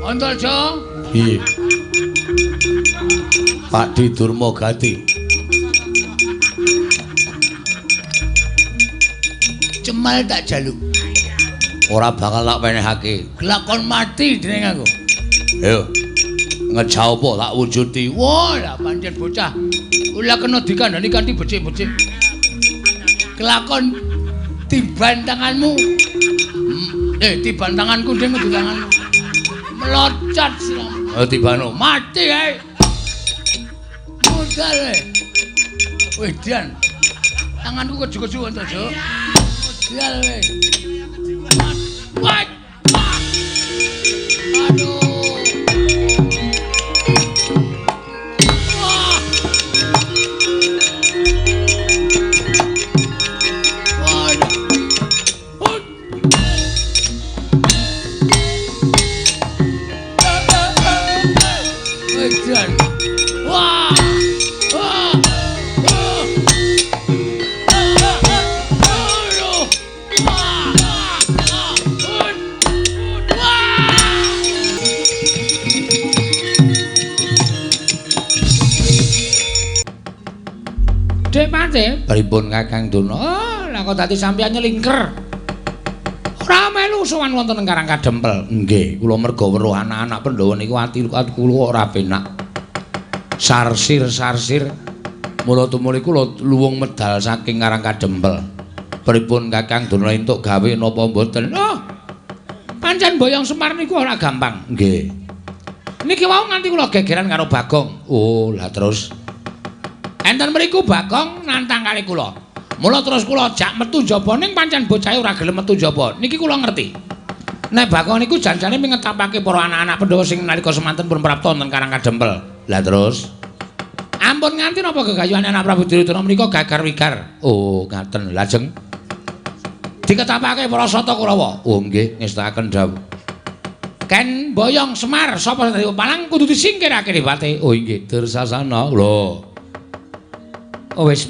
Antaja. Piye? Pak Di Durmagati. Cemal tak jaluk. Ora bakal tak wenehake. Kelakon mati dening aku. Ayo. Ngejau apa tak wujudi. Wah, lah pancen bocah. Ora kena dikandani kanthi becik-becik. Kelakon tiban tanganmu. Tiban tanganku ding kudu tanganmu. Melocat siramu. Oh, tibano. Mati ae. Modal e. Wedan. Tanganku keju-keju Antaja. Modal e. Wah. Aduh. Wah. Wah. Hut. Wedan. Wah. Wah. Wah. Aduh. Wah. Hut. Wah. Dek Mate, Pripun Kakang Durna? Oh, lah kok dadi sampeyan nyelingker. Ora melu sowan wonten ing Karang Kadempel. Nggih, kula merga weruh anak-anak Pandhawa niku ati kula ora penak. Sarsir-sarsir mula tumuli kula luwung medal saking Karang Kadempel. Pripun Kakang Durna entuk gawe napa mboten? Oh. Pancen boyong Semar niku ora gampang. Nggih. Niki wau nganti kula gegeran karo Bagong. Oh, lah terus enten mriku Bagong nantang kali kula. Mula terus kula jak metu njaba ning pancen bocahe ora gelem metu njaba. Niki kula ngerti. Nek Bagong niku janjane mingetapake para anak-anak Pandhawa sing nalika semanten pun prapta wonten Karang Kadempel. Lah terus ampun nganti napa gegayuhane anak Prabu Duryudana menika gagar wigar. Oh, ngaten. Lajeng diketapake para Sata Kurawa. Oh nggih, ngestakaken dawuh. Ken boyong Semar sapa sing dadi pepalang kudu disingkirake dipate. Oh inggih, Dursasana. Lho. Oh wis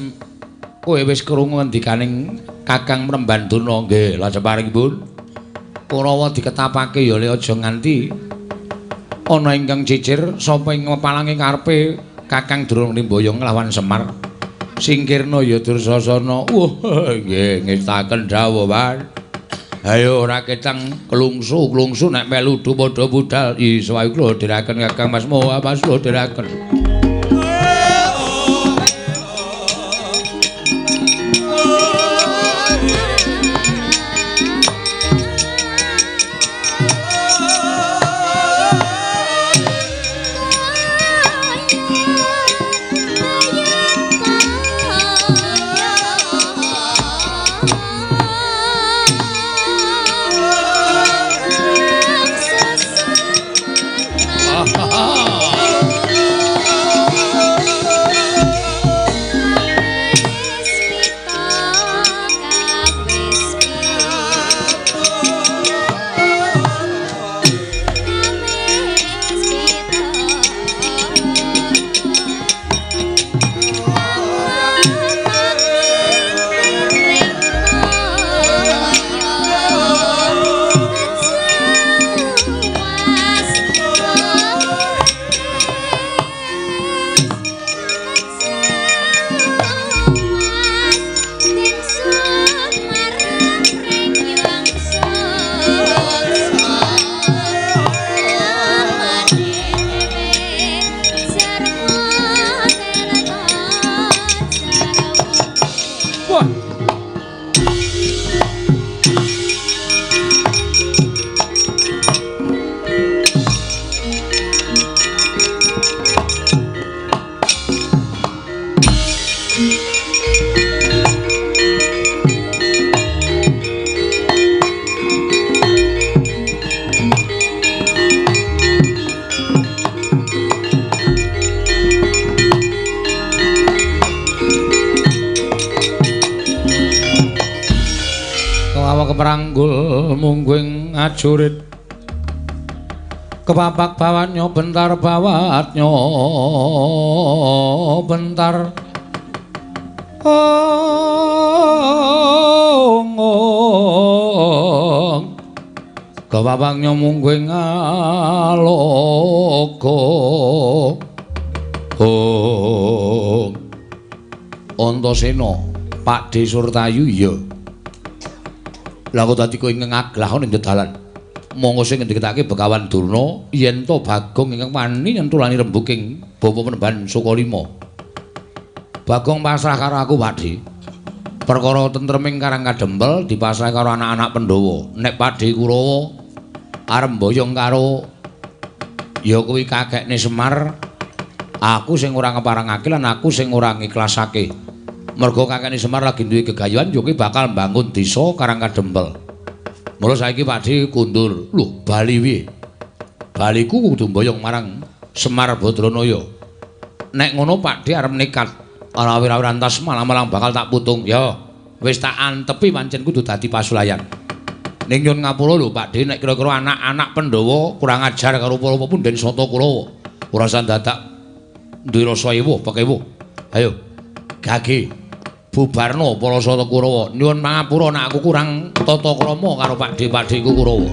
kowe wis krungu ngendikaning Kakang Mremban Durna. Nggih, lajeng paringipun Kurawa diketapake ya le aja nganti ana ingkang cicir sapa ing pepalange karepe Kakang Durna mboyong nglawan Semar. Singkirna ya Dursasana. Wah, nggih, ngestakaken dawuh, Pak. Ayo ora ketang klungsu-klungsu nek melu padha budal. Iso ae kula dherekaken Kakang Mas Moha, Mas kula dherekaken. Keparanggul mungguing ajurit kepapak bawatnya bentar bawatnya bentar ong ong Gawang nyomung kowe ngaloka. Oh. Antasena, Pakdhe Surtayu iya. Lah kok dadi kowe ngaglah ning dalan. Monggo sing ngendikake Begawan Durna yen to Bagong ingkang wani nyentulani rembuking bapa Penemban Sukalima. Bagong pasrah karo aku, Pakdhe. Perkara tentreming Karang Kadempel dipasrah karo anak-anak Pandhawa. Nek Pakdhe Kurawa arep mboyong karo ya kuwi kakekne Semar, aku sing ora ngeparengake lan aku sing ora ngikhlasake. Mergo kakekne Semar lagi duwe gegayuhan ya kuwi bakal mbangun desa Karang Kadempel. Mula saiki Pakdhe kundur. Lho, bali piye? Baliku kudu mboyong marang Semar Badranaya. Nek ngono Pakdhe arep nekat. Ora awir-awiran tas malang-malang bakal tak putung. Ya, wis tak antepi pancen kudu dadi pasulayan. Ning nyun ngapura lho Pakdhe, nek kira-kira anak-anak Pandhawa kurang ajar karo para punden Sata Kurawa. Ora usah dadak duwe rasa ewuh pekewuh. Ayo, gage bubarno para Sata Kurawa. Nyuwun pangapura nek aku kurang tata krama karo Pakdhe-pakdheku Kurawa.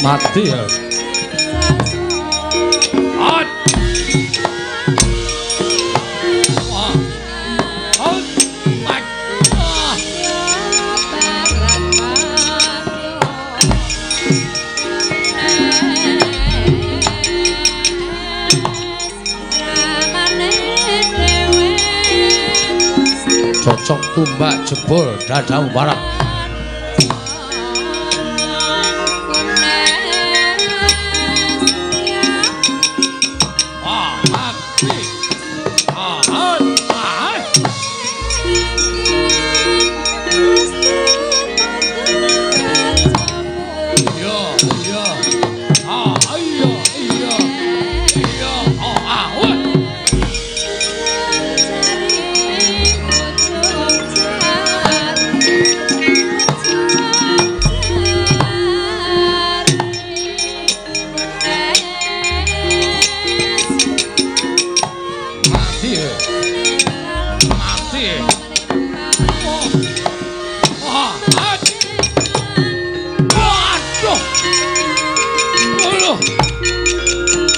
Mati ya. Cocok tumbak jebol dadamu barat.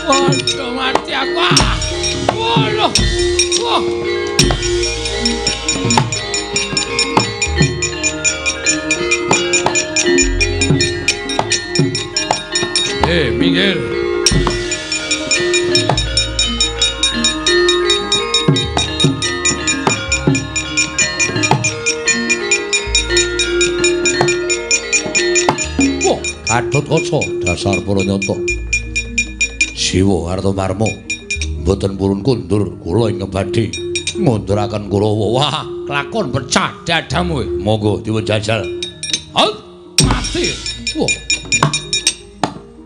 Waduh mati aku. Waduh. Wah. Minggir. Wah, Gatotkaca dasar para nyata. Siwa Kartomarma mboten purun kundur kula ingkang badhe ngunduraken Kurawa. Wah, kelakon pecah dadamu. Monggo dipun jajal. Hot, mati. Wah.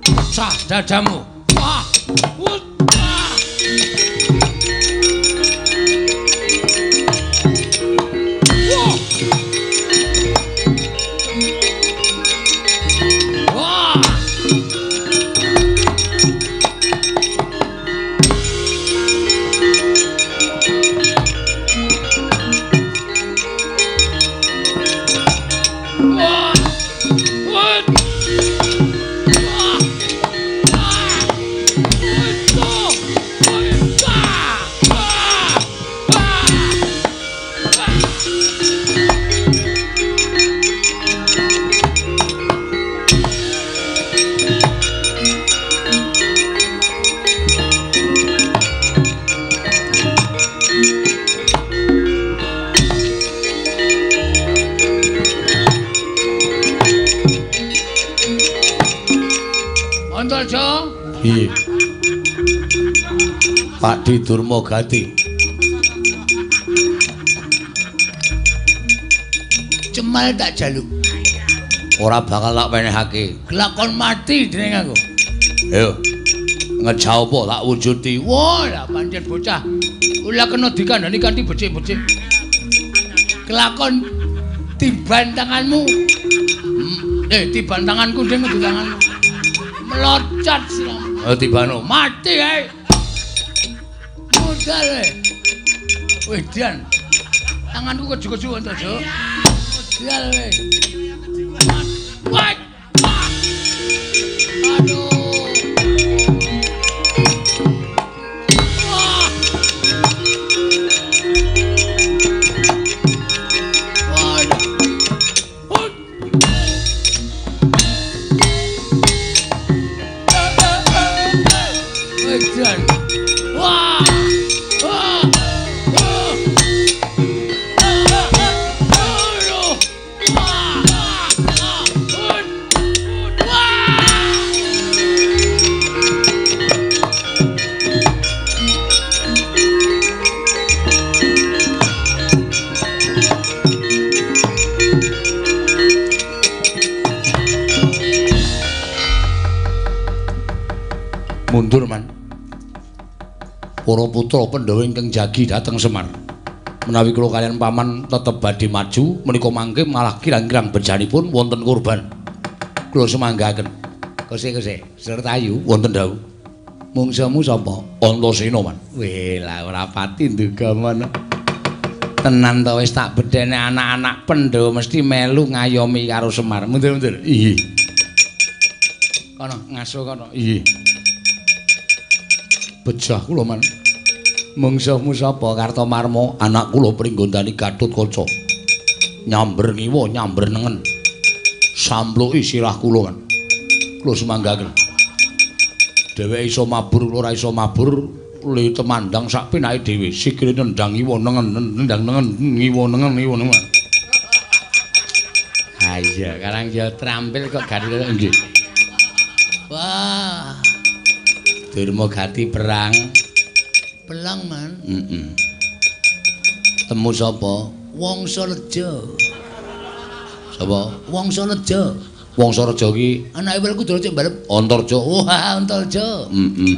Pecah dadamu. Wah. Wah. Wah. Wah. Wah. Wah. Piye? Pak Di Durmagati. Cemal tak jaluk. Ora bakal tak penehake. Kelakon mati dening aku. Ayo. Ngejah apa tak wujudi. Wah, lah pancen bocah. Ora kena dikandani kanthi becik-becik. Kelakon tiban tanganmu. Tiban tanganku ding di tanganmu. Meloncat siramu. Oh, tibano. Mati ae. Modal ae. Wedan. Tanganku keju-keju Antarja. Modal ae. Wah. Aduh. Wah. Waduh. Wah. Wah. Mundur man. Para putra Pandhawa ingkang jagi dhateng Semar. Menawi kula kaliyan paman tetep badhe maju menika mangke malah kirang-kirang bejanipun wonten korban. Kula sumanggaken. Kose-kose, Sertayu wonten dawuh. Mungsuhmu sapa? Antasena man. Weh, lah ora pati nduga mono. Tenan to wis tak bedhene anak-anak Pandhawa mesti melu ngayomi karo Semar. Mundur-mundur. Iya. Kono ngaso kono. Iya. Bejah kula man. Mungsuhmu sapa? Kartomarma, anak kula Pringgondani Gatotkaca. Nyamber ngiwa, nyamber nengen. Sampluki sirah kula man. Kula sumanggaken. Dheweke iso mabur, kula ora iso mabur, le temandang sak penake dhewe. Sikile nendang ngiwa nengen, nendang nengen, ngiwa nengen, ngiwa nengen. Ha iya, karang ya trampil kok gari nggih. Wah. Durmagati perang. Pelang man. Heeh. Temu sapa? Wangsareja. Sapa? Wangsareja. Wangsareja ki anake Werkudara cek mbalep Antarja. Wah, Antarja. Heeh.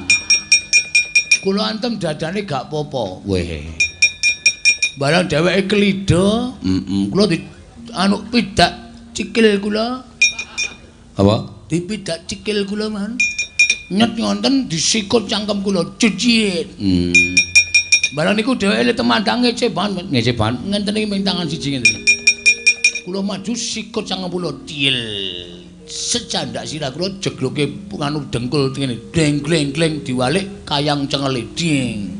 Kula antem dadane gak apa-apa. Weh. Barang dheweke klida, heeh. Kula di anu pidak cikil kula. Apa? Dipidak cikil kula man. Nyet ngonten disikut cangkem kula cuciin. Barang niku dheweke le temandang ngece banget, ngece banget. Ngenten iki ming tangan siji ngenten iki. Kula maju sikut cangkem kula tiel. Secandak sirah kula jegloke nganu dengkul ngene. Deng gleng gleng diwalik kayang cengele. Ding.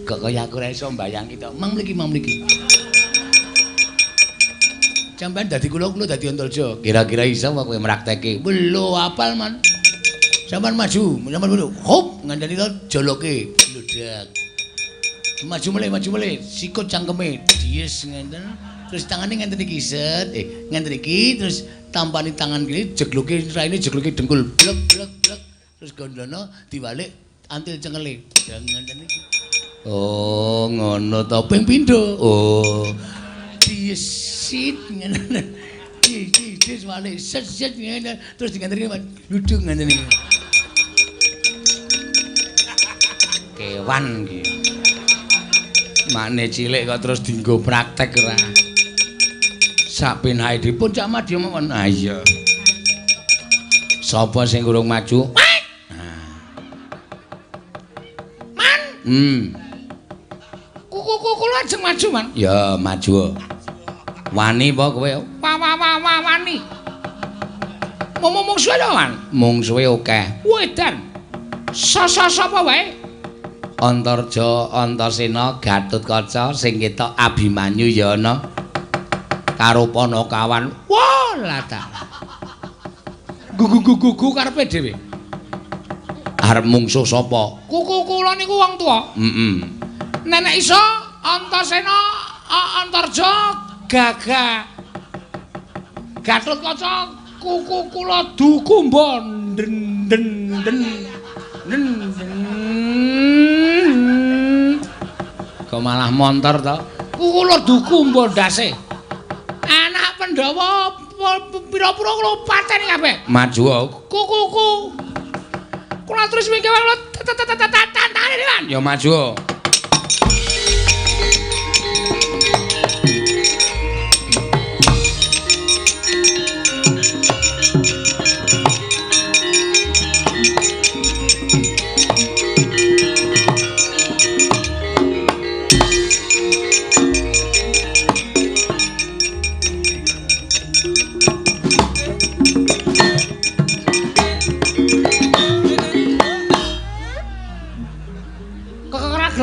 Kok kaya aku ora iso mbayangi to. Mang mriki, mang mriki. Sampeyan dadi kula, kula dadi Antarja. Kira-kira iso apa kowe mrakteke? Lho, apal man. Sampeyan maju, sampeyan maju. Hop, ngandani to joloke. Bludak. Maju melih, maju melih. Sikut cangkeme. Dies ngenten. Terus tangane ngenten iki set. Ngenten iki terus tampani tangan kene jegloke raine jegloke dengkul. Blek blek blek. Terus gondono diwalik antil cengele. Ngenten iki. Oh, ngono to. Ping pindho. Oh. Disit ngene. Dis walik set set ngene terus diganteni duduk ngene iki. Kewan iki. Makne cilik kok terus dienggo praktek ora. Sak penake dipun Cak Madya mawon. Ah iya. Sapa sing urung maju? Man. Kuku kula ajeng maju, Man. Ya, maju. Wani apa kowe? Wa wani. Mungsuhe to, Man? Mungsuhe akeh. Wedan. Sapa wae? Antarja, Antasena, Gatotkaca sing ketok Abimanyu ya ana. Karo Panakawan. Wah, lah ta. Gugu-gugu karepe dhewe. Arep mungsuh sapa? Kuku kula niku wong tuwa. Heeh. Nenek iso Antasena, Antarja, Gaga. Gatotkaca kuku kula dukumba den den den den. Kok malah montor to? Kuku kula dukumba ndase. Anak Pandhawa pira-pira kula pateni kabeh. Maju. Kuku-kuku. Kula terus mingke kula tantane, Man. Ya maju.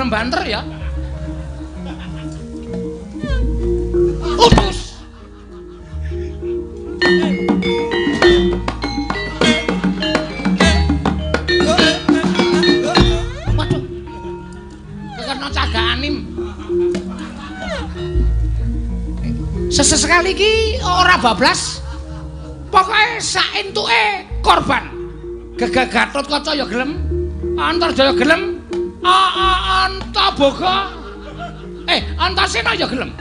Banter ya. Utus. Waduh. Kekena cagak anim. Sesekali iki ora bablas. Pokoke sak entuke korban. Gegah Gatotkaca ya gelem, Antarja ya gelem. Antaboga. Antasena ya gelem.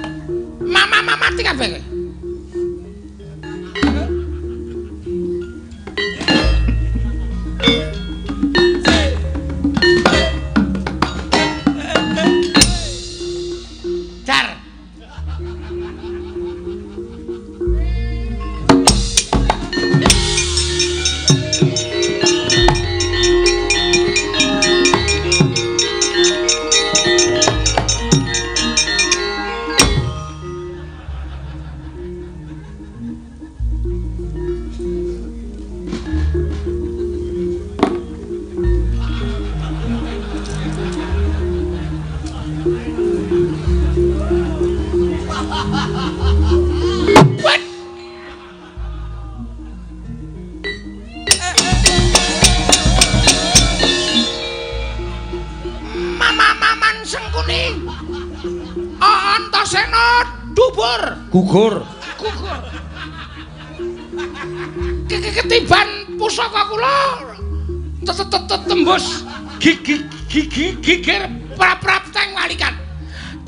Mama mati kabeh kowe. Dar. Gugur. Gugur. Ketiban pusaka kula tembus gigi gigir prap-prap teng walikan.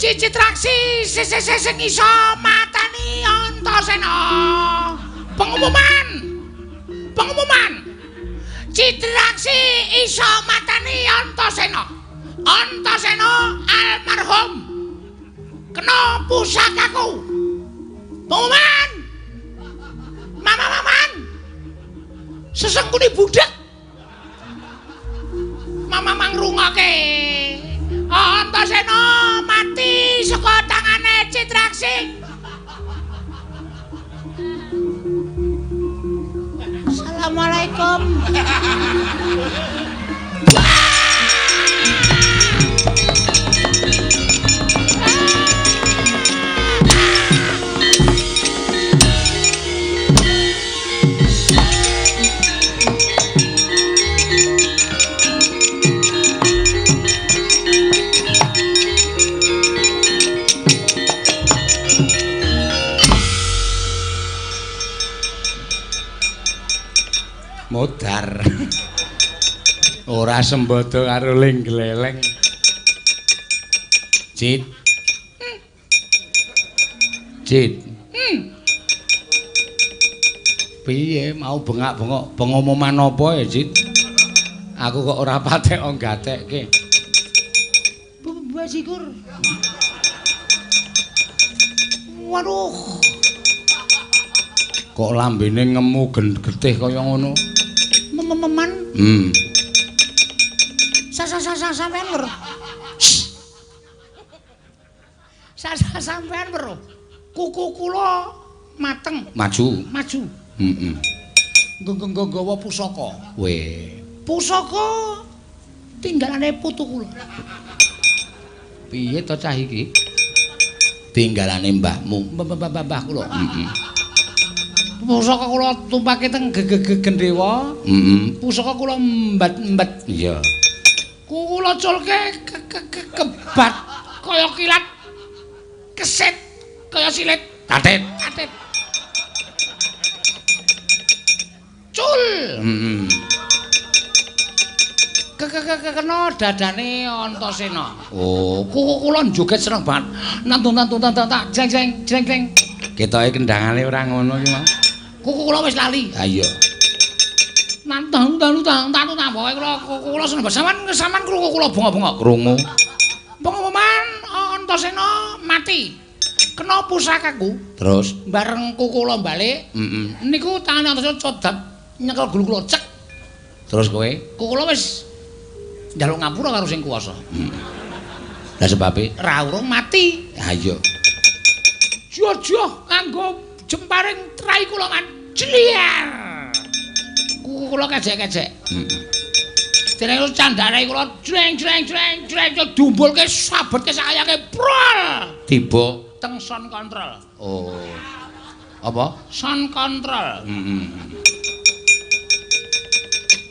Cicitraksi sing iso matani Antasena. Pengumuman. Pengumuman. Citraksi iso matani Antasena. Antasena almarhum kena pusakaku. Pengumuman. Mama maman. Sesengkuni budhek. Mama mangrungoke. Antasena mati saka tangane Citraksi. Assalamualaikum. Modar. Ora sembodo karo ling gleleng. Cit. Cit. Piye mau bengak-bengok pengumuman apa ya, Cit? Aku kok ora patek gatekke. Bajigur. Waduh. Kok lambene ngemu getih kaya ngono? Mememan. Sampean weruh. Sampean weruh. Kuku kula mateng. Maju. Maju. Heeh. Nggawa pusaka. Weh. Pusaka tinggalane putu kula. Piye to cah iki? Tinggalane mbahmu. Mbah kula. Heeh. Pusaka kula tumpake teng gendhewa. Heeh. Pusaka kula mbat-mbat. Iya. Kula culke kebat kaya kilat. Kesit kaya silit. Tatit. Tatit. Cul. Heeh. Kena dadane Antasena. Oh, kuku kula joget seneng banget. Nantun-nantun tak jeng jeng jeng jeng. Ketoke kendangane ora ngono iki, Mas. Kuku kula wis lali. Ha iya. Nantang tang tang tang tang pokoke kula kuku kula seneng sampean sampean krungu kula bengok-bengok. Krungu. Pengumuman Antasena mati. Kena pusakaku. Terus bareng kuku kula balik. Heeh. Niku tangane Antasena codap nyekel gulu kula cek. Terus kowe? Kuku kula wis njaluk ngapura karo sing kuwasa. Heeh. Lah sebabe ra urung mati. Ha iya. Jojoh nganggo jemparing trai kula kan. Jliar. Kuku kula kejek-kejek. Heeh. Dene candhare kula jreng jreng jreng jreng dumbulke sabetke sayake prol. Tiba teng sound control. Oh. Apa? Sound control. Heeh.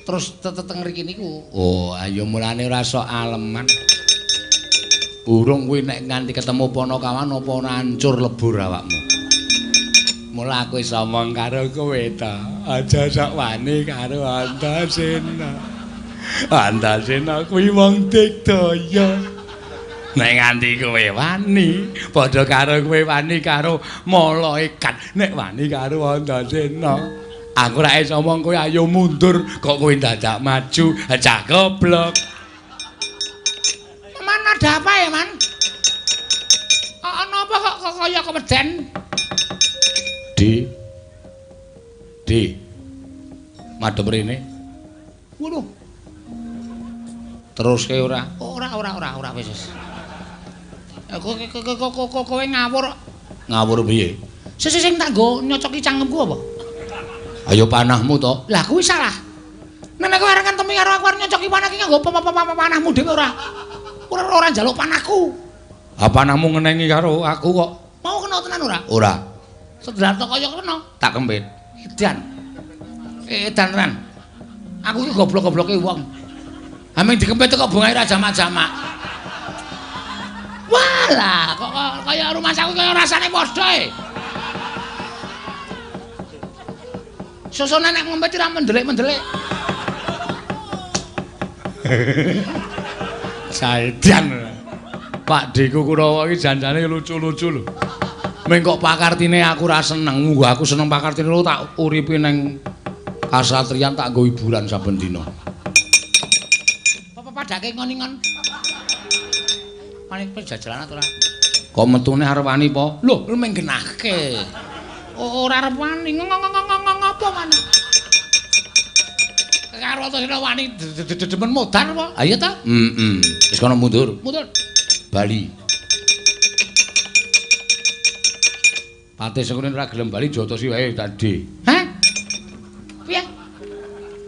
Terus teteng mriki niku. Oh, ayo mulane ora sok aleman. Urung kuwi nek nganti ketemu Panakawan apa ora hancur lebur awakmu. Mula aku iso omong karo kowe ta. Aja sok wani karo Antasena. Antasena kuwi wong digdaya. Nek nganti kowe wani, padha karo kowe wani karo malaikat. Nek wani karo Antasena, aku ora iso omong kowe ayo mundur, kok kowe dadak maju, cah goblok. Man ada apa ya, Man? Ana apa kok kaya keweden? D. D. Madhep rene. Waduh. Teruske ora? Ora wis wis. Kowe ngawur. Ngawur piye? Sing tak nggo nyocoki cangkemku apa? Ayo panahmu to. Lah kuwi salah. Nek kowe arep ngentemi karo aku arep nyocoki panah iki nganggo panahmu dhewe ora. Ora njaluk panahku. Ha panahmu ngenengi karo aku kok. Mau kena tenan ora? Ora. Sedelar kaya kena. Tak kempit. Edan. Edan tenan. Aku iki goblok-gobloke wong. Aming dikempit kok bungae ra jamak-jamak. Walah, kok kaya rumah saku kaya rasane padha e. Sosone nek ngempit ora mendelik-mendelik. Saedan. Pak Deku Kurawa iki janjane lucu-lucu lho. Meng kok pakartine aku ora seneng. Nggo aku seneng pakartine lho tak uripi neng kasatriyan tak nggo hiburan saben dina. Apa padake ngon-ngon? Panik penjajalan ora? Kok metune arep wani po? Lho, lu meng genahke. Ora arep wani ngopo wani? Karo Antasena wani demen modar apa? Ha iya ta? Heeh. Wis kono mundur. Mundur. Bali. Patih Sengkuni ora gelem bali jotosi wae tadi. Hah? Piye?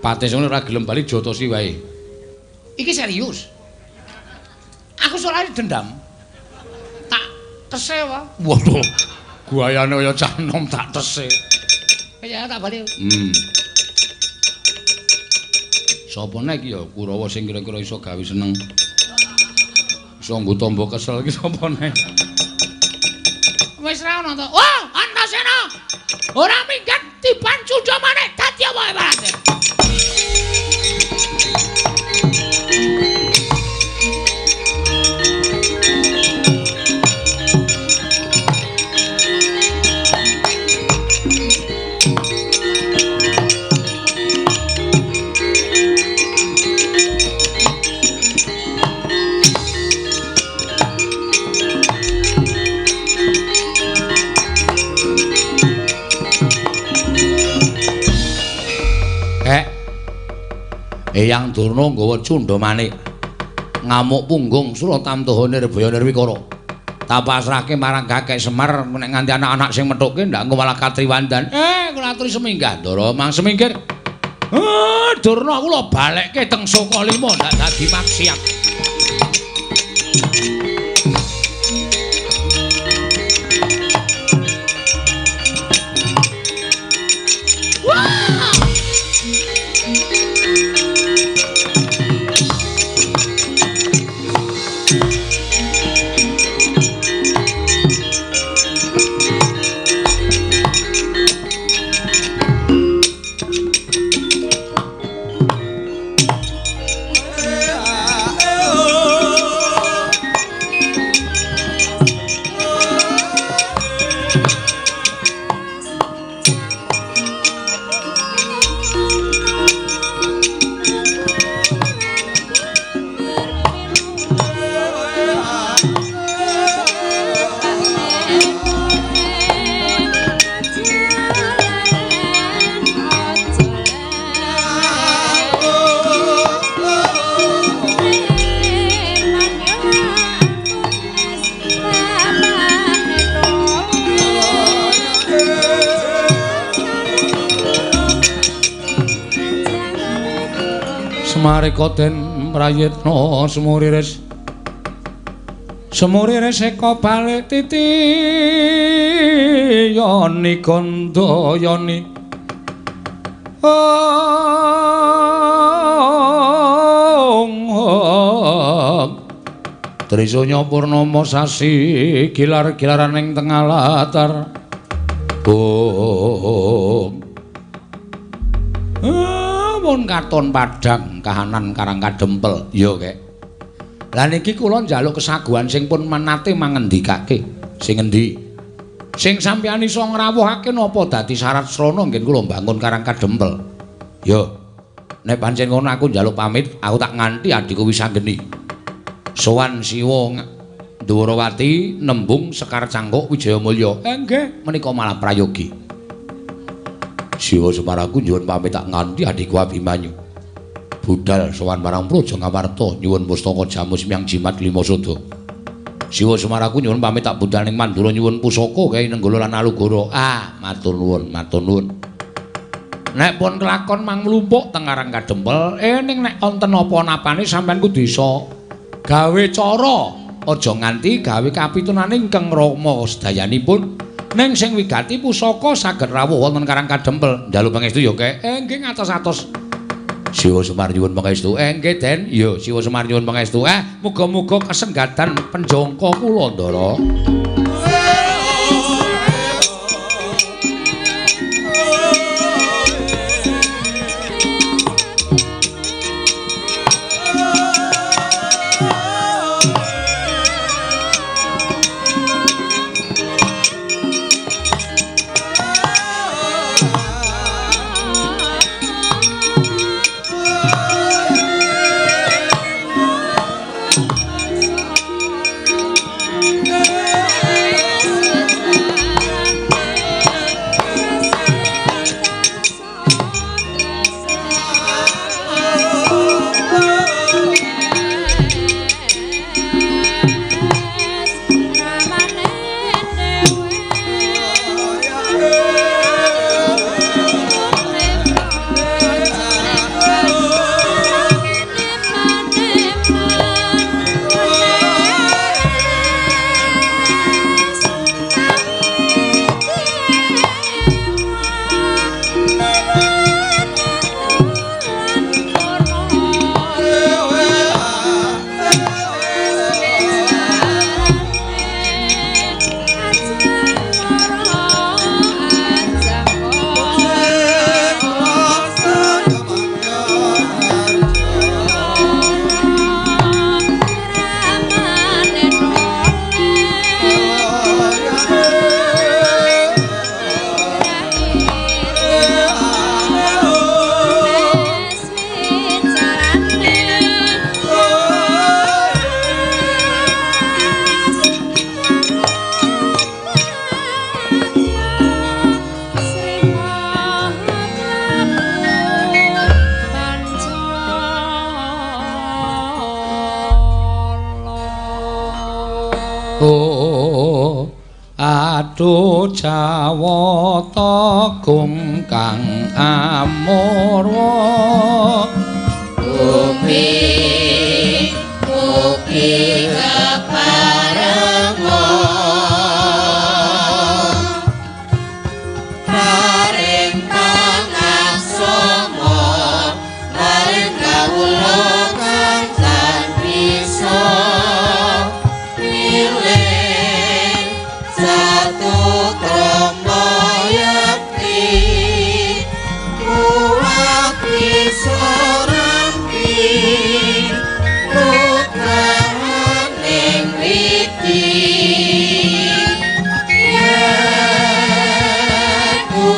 Patih ngono ora gelem bali jotosi wae. Iki serius. Aku soalnya dendam. Tak tese wae. Waduh. Guayane kaya cah nom tak tese. Ya tak bali. Sapa nek iki ya Kurawa sing kira-kira iso gawe seneng. Iso nggo tombo kesel iki sapa nek? Wis ra ono to. Wah, Antasena. Ora minggat tiban cundha maneh dadi apa ibarate. Eyang Durna nggawa cundha manik ngamuk punggung Suratamtaha Nirbaya Nirwikara. Tak pasrahke marang Kakek Semar nek nganti anak-anak sing methuke ndak engko malah katriwandan. Kula aturi seminggah Ndara, mang semingkir. Durna kula balekke teng Sukalima ndak dadi maksiat. Semarika den prayitna semuriris semuriris eka balik titi yoni gandayani Trisanya purnama sasi gilar-gilaran ing tengah latar. Bung Mun katon padhang kahanan Karang Kadempel. Ya, Kek. Lah niki kula njaluk kesaguhan sing pun menate mangendikake. Sing endi? Sing sampeyan iso ngrawuhake napa dadi syarat srana nggen kula mbangun Karang Kadempel. Ya. Nek pancen ngono aku njaluk pamit, aku tak nganti adhiku Wisanggeni. Sowan Siwa Ndwarawati nembung Sekar Cangkuk Wijayamulya. Nggih, menika malah prayogi. Siwa Semaraku nyuwun pamit tak nganti adhiku Abimanyu. Budal sowan marang Praja Ngamarta nyuwun pustaka jamus miang jimat lima sada. Siwa Semaraku nyuwun pamit tak budal ning Mandura nyuwun pusaka Kyai Nenggala lan Alugoro. Ah, matur nuwun, matur nuwun. Nek pun kelakon mang mlumpuk teng Karang Kadempel, ning nek wonten apa-napane sampean kudu iso gawe cara, aja nganti gawe kapitunane ingkang rama sedayanipun. Ning sing wigati pusaka saged rawuh wonten Karang Kadempel. Njaluk pangestu ya, Kek. Nggih ngatos-atos. Siwa Semar nyuwun pangestu. Nggih, Den. Ya, Siwa Semar nyuwun pangestu. Muga-muga kasenggadan penjangka kula, Ndara. Yeah. Oh, aduh Jawata gung kang amurwa bumi ugi keparenga paring pangaksama marang kawula kang tan bisa milih satu krama yekti kuwat bisa rampi nugrahaning widi yeku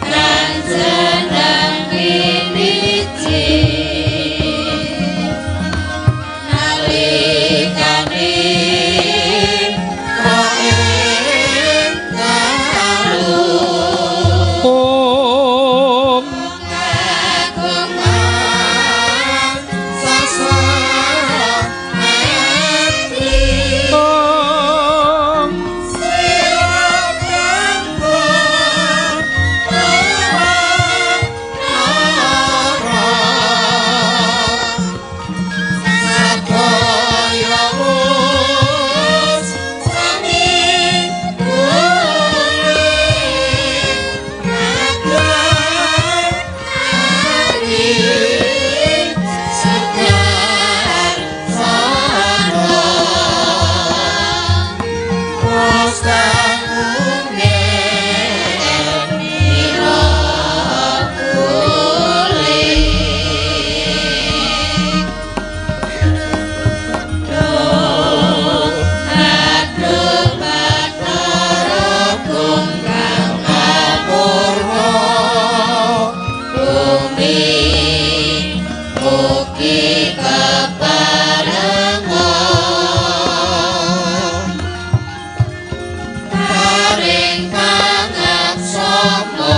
kang jeneng piniji nalikane ing dalu Om kagungan sasana ati Om sira kang sadaya wus sami kuwi kagungan ari segar sana Ugi keparenga paring pangaksama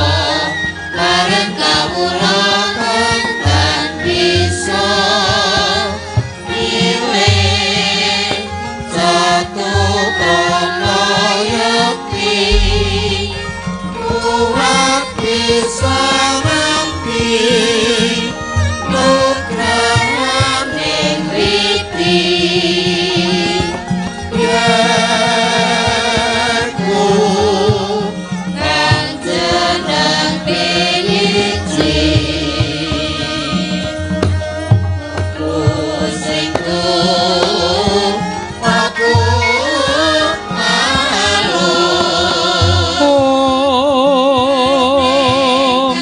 marang kawula kang tan bisa milih satu krama yekti kuwat bisa rampi nugrahaning widi yeku kang jeneng piniji ku sing tupaku malu Om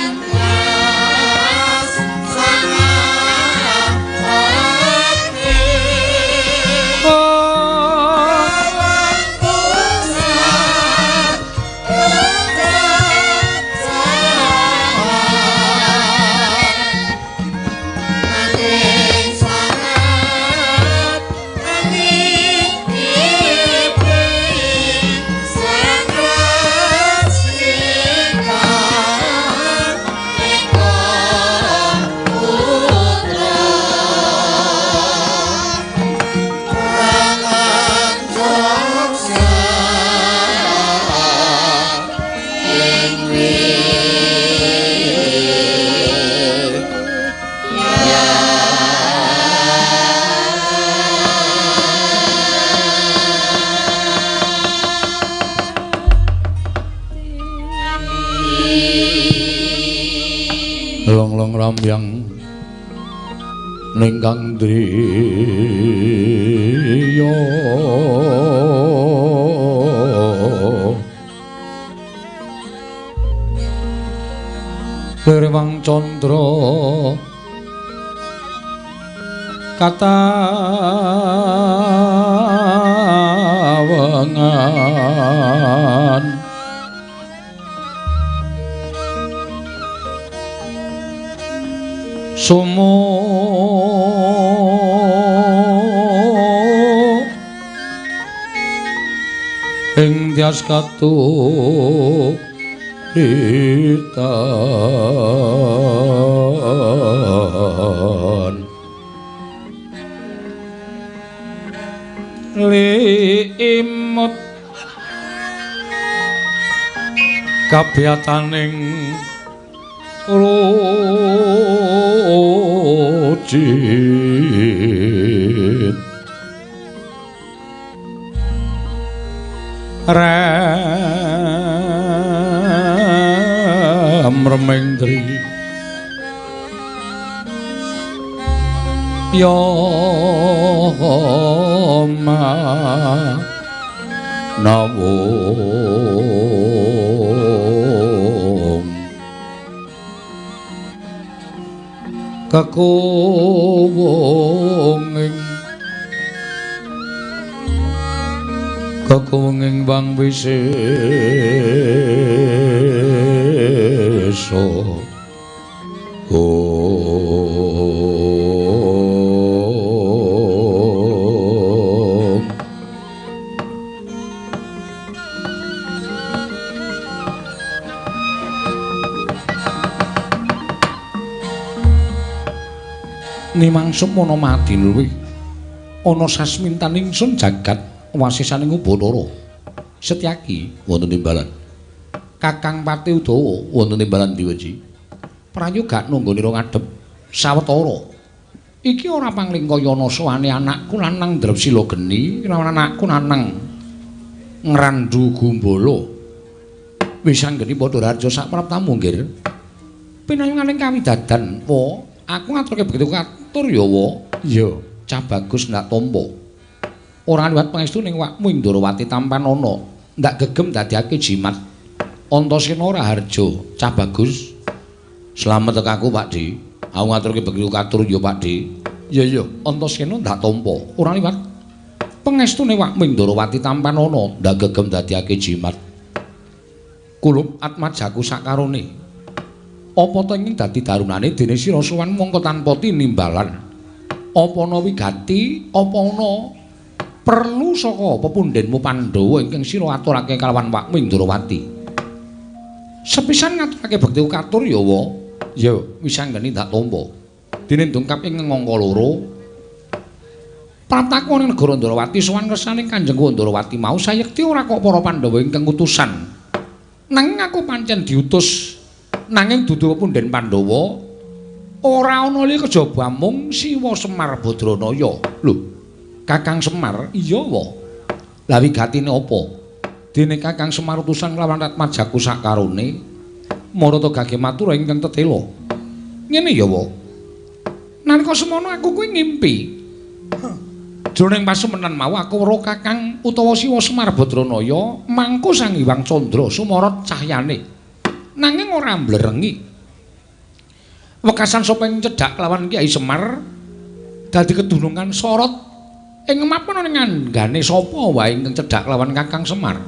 Long-long ramyang ningkang driya Lirwang candra katawengan sumo ing tyas katuritan. Liimut kabiyataning rujit rem remendri yo ma nawung kekuwunging wang wisesa om Nimang semono madinluwi ana sasmintan ingsun jagat wasisaning Ubathara Setyaki wonten timbalan Kakang Pati Udawa wonten timbalan Diweji prayoga nunggonira ngadhep sawetara iki ora panglingkayana sowane anakku lanang Drepsila geni lawan anakku lanang Ngrandu Gumbala wis anggeni padha raja sapraptamu nggir pinayunganing kawidadan wa aku ngaturke begitu katur ya wa iya cah bagus ndak tampa ora liwat pangestu ning wakmu ing Ndorowati tampan ana ndak gegem dadiake jimat Antasena Raharja cah bagus slamet tekaku Pak Di aku ngaturke begitu katur ya Pak Di iya iya Antasena ndak tampa ora liwat pangestu ning wakmu ing Ndorowati tampan ana ndak gegem dadiake jimat kulup atmajaku sakarone apa ta ing dadi darunane dene sira sowan mongko tanpa tinimbalan apa ana wigati apa ana perlu saka pepundhenmu Pandhawa ingkang sira aturake kalawan wakmu ing Ndorowati sepisan ngaturake bekti katur ya wa ya wis anggeni ndak tampa dene dongkap ing angka loro praptaku ning negara Ndorowati sowan kersane Kanjeng Ndorowati mau sayekti ora kok para Pandhawa ingkang utusan nanging aku pancen diutus nanging dudu pepundhen Pandhawa ora ana liya kejaba mung Siwa Semar Badranaya. Lho, Kakang Semar iya wa. Lah wigatine apa? Dene Kakang Semar utusan lawan Atmajaku sakarone marata gage matur ingkang tetela. Ngene ya wa. Nalika semono aku kuwi ngimpi. Jroning pasemenan mau aku weruh Kakang utawa Siwa Semar Badranaya mangku Sang Hyang Candra sumorot cahyane. Nanging ora mblerengi. Wekasan sapa ing cedhak lawan Kyai Semar dadi kedunungan sorot ing mapan ning anggane sapa wae ingkang cedhak lawan Kakang Semar.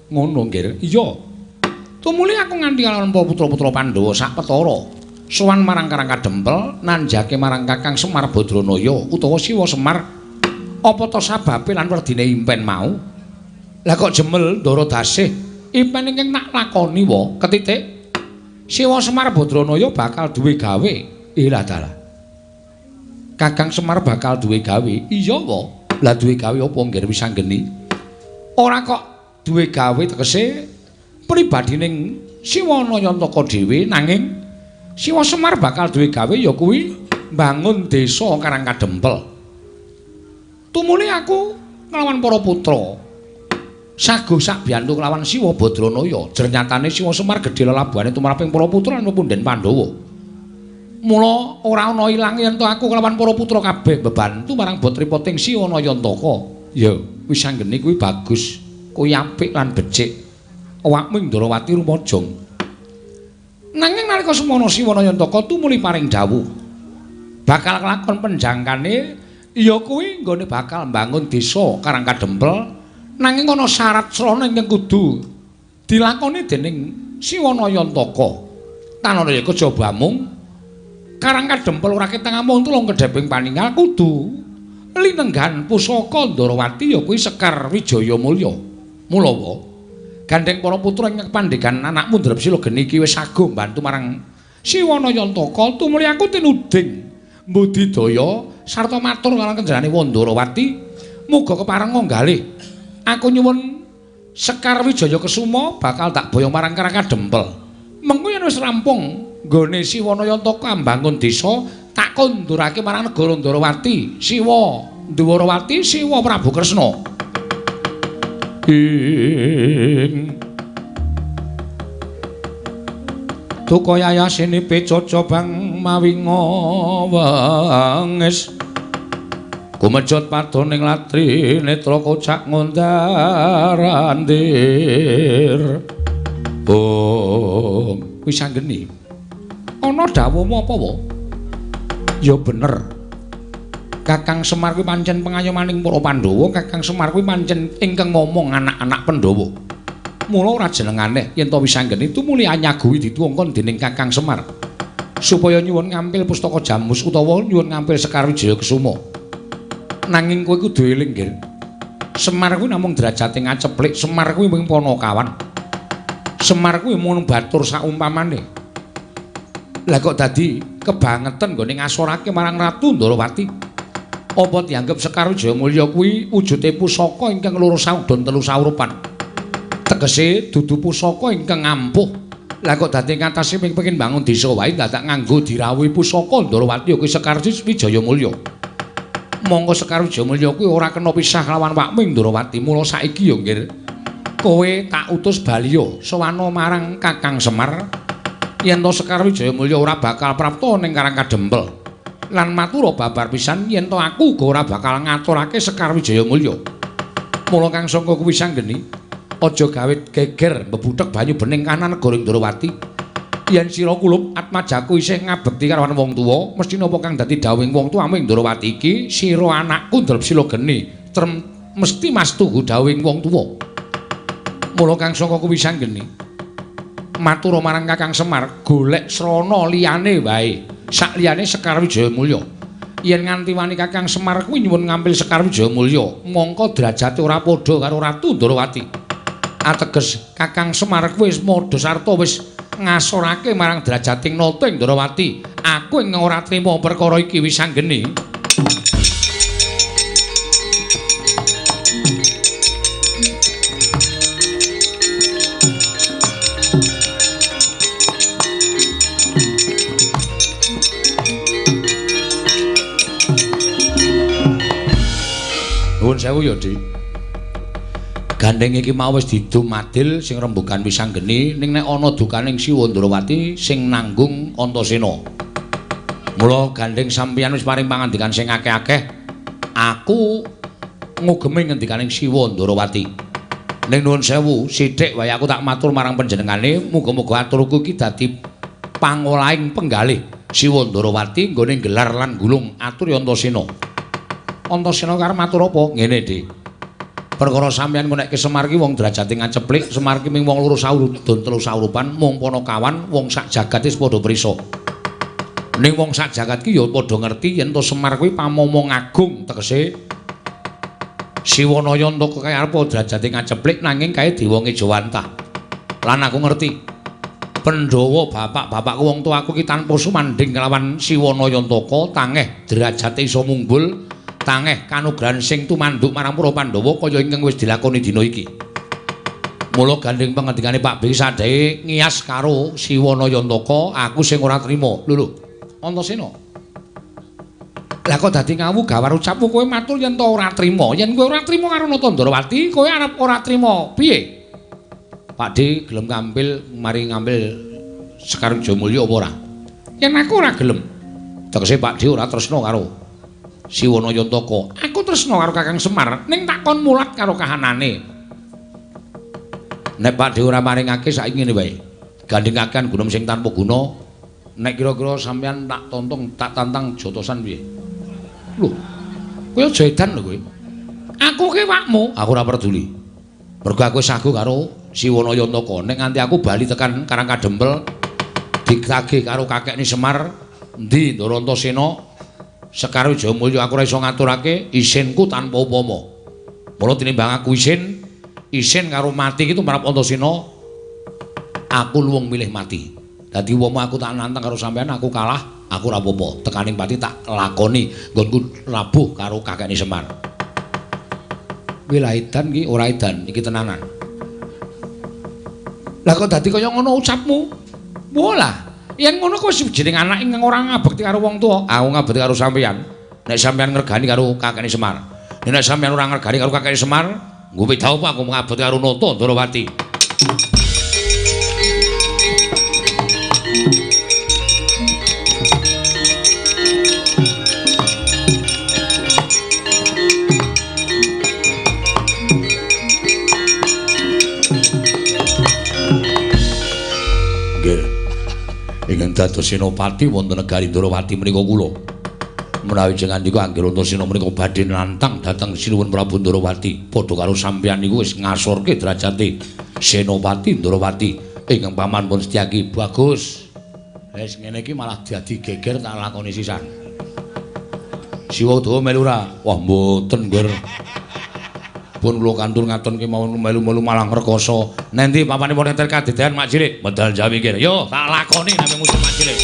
Ngono nggir. Iya. Tumuli aku nganti lawan para putra-putra Pandhawa sak petara. Sowan marang Karang Kadempel nanjake marang Kakang Semar Badranaya utawa Siwa Semar. Apa ta sababe lan werdine impen mau? Lah kok jemel Ndara Dasih impen ingkang tak lakoni wa ketitik Siwa Semar Badranaya bakal duwe gawe. Ilah dalah. Kakang Semar bakal duwe gawe. Iya wa. Lah duwe gawe apa nggir wis anggeni? Ora kok duwe gawe tegese pribadining Siwa Nayantaka dhewe nanging Siwa Semar bakal duwe gawe ya kuwi mbangun desa Karang Kadempel. Tumuli aku nglawan para putra sago sak biyantu kelawan Siwa Badranaya. Jernyatane Siwa Semar gedhe lelabuhane tumraping para putra lan pepundhen Pandhawa. Mula ora ana ilange yen to aku kelawan para putra kabeh bebantu marang botripoting Siwa Nayantaka. Ya, wis anggene kuwi bagus, kuwi apik lan becik. Awakmu ing Ndorowati rumajang. Nanging nalika semono Siwa Nayantaka tumuli paring dawuh bakal kelakon penjangkane ya kuwi nggone bakal mbangun desa Karang Kadempel. Nanging ana syarat srana ingkang kudu dilakoni dening Siwa Nayantaka. Tanana ya kejaba mung Karang Kadempel ora ketang amung tulung kedheping paningal kudu linenggan pusaka Ndorowati ya kuwi Sekar Wijaya Mulya. Mula wa gandheng para putra ing pandhegan anakmu Drepsila geni iki wis sago mbantu marang Siwa Nayantaka tumuli aku tinuding mbudidaya sarta matur karo kenjarane Wandharawati. Muga kepareng nggalih. Aku nyuwun Sekar Wijaya Kesuma bakal tak boyong marang Karang Kadempel. Mengko yen wis rampung nggone Siwana Yantaka mbangun desa, tak kondurake marang negara Ndorowati, Siwa Ndwarawati, Siwa Prabu Kresna. Ing Duka yayasine pecoco bang mawi ngawengis kumejot padoning latri netra kocak ngundar-andir. Oh, wis anggeni. Ana dawuhmu apa wae? Ya bener. Kakang Semar kuwi pancen pengayomaning para Pandhawa, Kakang Semar kuwi pancen ingkang ngomong anak-anak Pandhawa. Mula ora jeneng aneh yen to Wisanggeni tumuli anyaguhi dituwongkon dening Kakang Semar supaya nyuwun ngampil pustaka Jamus utawa nyuwun ngampil Sekar Wijaya Kesuma. Nanging kowe kudu eling, Nggir. Semar kuwi namung derajate ngaceplik, Semar kuwi mung panakawan. Semar kuwi mung batur saumpamane. Lah kok dadi kebangetan nggone ngasorake marang Ratu Ndorowati? Apa dianggep Sekar Wijaya Mulya kuwi wujude pusaka ingkang loro saudon telu saurupan? Tegese dudu pusaka ingkang ampuh. Lah kok dadi ngatasi pengin bangun desa wae dadak nganggo dirawuhi pusaka Ndorowati ya kuwi Sekar Wijaya Mulya. Monggo Sekar Wijaya Mulya kuwi ora kena pisah lawan wakmu Ndorowati. Mula saiki ya Nggir, kowe tak utus baliya sowana marang Kakang Semar yen to Sekar Wijaya Mulya ora bakal prapta ning Karang Kadempel. Lan matura babar pisan yen to aku uga ora bakal ngaturake Sekar Wijaya Mulya. Mula kang sangka kuwi sanggeni aja gawe geger mbebuthek banyu bening kanan negara Ndorowati. Yen sira kulup atmajaku isih ngabekti karo wong tuwa, mesti napa kang dadi dawuhing wong tuwa ing Ndorowati iki, sira anakku Drepsila geni, trem mesti mastuhu dawuhing wong tuwa. Mula kang saka kuwi sanggeni matura marang Kakang Semar, golek srana liyane wae, sak liyane Sekar Wijaya Mulya. Yen nganti wani Kakang Semar kuwi nyuwun ngampil Sekar Wijaya Mulya, mongko derajate ora padha karo Ratu Ndorowati. Ateges Kakang Semar kuwi wis madha sarta wis ngasorake marang derajating nata ing Ndorowati. Aku ing ora trima perkara iki wis anggeni. Nuwun sewu ya, Dik. Gandeng iki mau wis didum adil sing rembugan Wisanggeni, ning nek ana dukaning Siwa Ndorowati sing nanggung Antasena. Mula gandeng sampeyan wis paring pangandikan sing akeh-akeh, aku ngugemi ngendikaning Siwa Ndorowati. Ning nuwun sewu, sithik wae aku tak matur marang panjenengane, muga-muga aturku iki dadi pangolahing penggalih Siwa Ndorowati nggone gelar lan gulung atur Antasena. Antasena karep matur apa? Ngene, Dik. Perkara sampeyan ngonekke Semar ki wong derajate ngaceplik, Semar ki mung wong loro saurudon telu saurupan, mung panakawan, wong sak jagat wis padha prisa. Ning wong sak jagat ki ya padha ngerti yen to Semar kuwi pamomong agung, tegese Siwanaya entuk kaya arep derajate ngaceplik nanging kae dewa ngejawantah. Lan aku ngerti Pandhawa bapak-bapakku wong tuaku ki tanpa sumandhing kelawan Siwanaya Antaka tangeh derajate iso munggul. Tangeh kanugrahan sing tumanduk marang para Pandhawa kaya ingkang wis dilakoni dina iki. Mula gandeng pangendikane Pak B sadhe ngiyas karo Siwanaya Antaka, aku sing ora trima. Lho lho, Antasena. Lah kok dadi ngawu gawar ucapmu kowe matur yen to ora trima. Yen kowe ora trima karo Nata Ndorowati, kowe arep ora trima piye? Pak D gelem ngampil mari ngambil Sekar Wijaya Mulya apa ora? Yen aku ora gelem. Tegese Pak D ora tresna karo Siwanaya Antaka. Aku tresna karo Kakang Semar, ning tak kon mulat karo kahanane. Nek Pak D ora maringake saiki ngene wae. Gandhengaken gunung sing tanpa guna. Nek kira-kira sampeyan tak tontong, tak tantang jotosan piye? Lho. Kowe aja edan lho kowe. Aku ki wakmu, aku ora peduli. Mergo aku sagu karo Siwanaya Antaka. Nek nganti aku bali tekan Karang Kadempel ditagih karo kakekne Semar, endi Ndara Antasena? Sekar Wijaya Mulya aku ora iso ngaturake isinku tanpa upama. Mula tinimbang aku isin, isin karo mati iki tumrap Antasena, aku luwung milih mati. Dadi umpama aku tak nantang karo sampean aku kalah, aku ora apa-apa. Tekaning pati tak lakoni nggonku labuh karo kakekne Semar. Wilaidan iki ora edan, iki tenanan. Lah kok dadi kaya ngono ucapmu? Walah, yen ngono kok wis jeneng anak ingkang ora ngabekti karo wong tuwa. Aku ngabekti karo sampeyan. Nek sampeyan ngregani karo kakekne Semar. Nek sampeyan ora ngregani karo kakekne Semar, nggo beda apa aku ngabekti karo Nata Ndorowati. Ingkang dados senopati wonten negari Ndorowati menika kula. Menawi jengandika anggere Antasena menika badhe nantang dhateng Sinuwun Prabu Ndorowati, padha karo sampeyan niku wis ngasorke derajate Senopati Ndorowati ingkang paman pun Setyaki. Bagus. Wis ngene iki malah dadi geger tak lakoni sisan. Siwa Udawa melu ora? Wah mboten, Ngger. Pun kula kantur ngaton kemawon melu-melu malah ngrekoso. Nendi papanipun enter kadedean Mak Cilik? Medal Jawi kene. Yo, tak lakoni nang musuh Mak Cilik.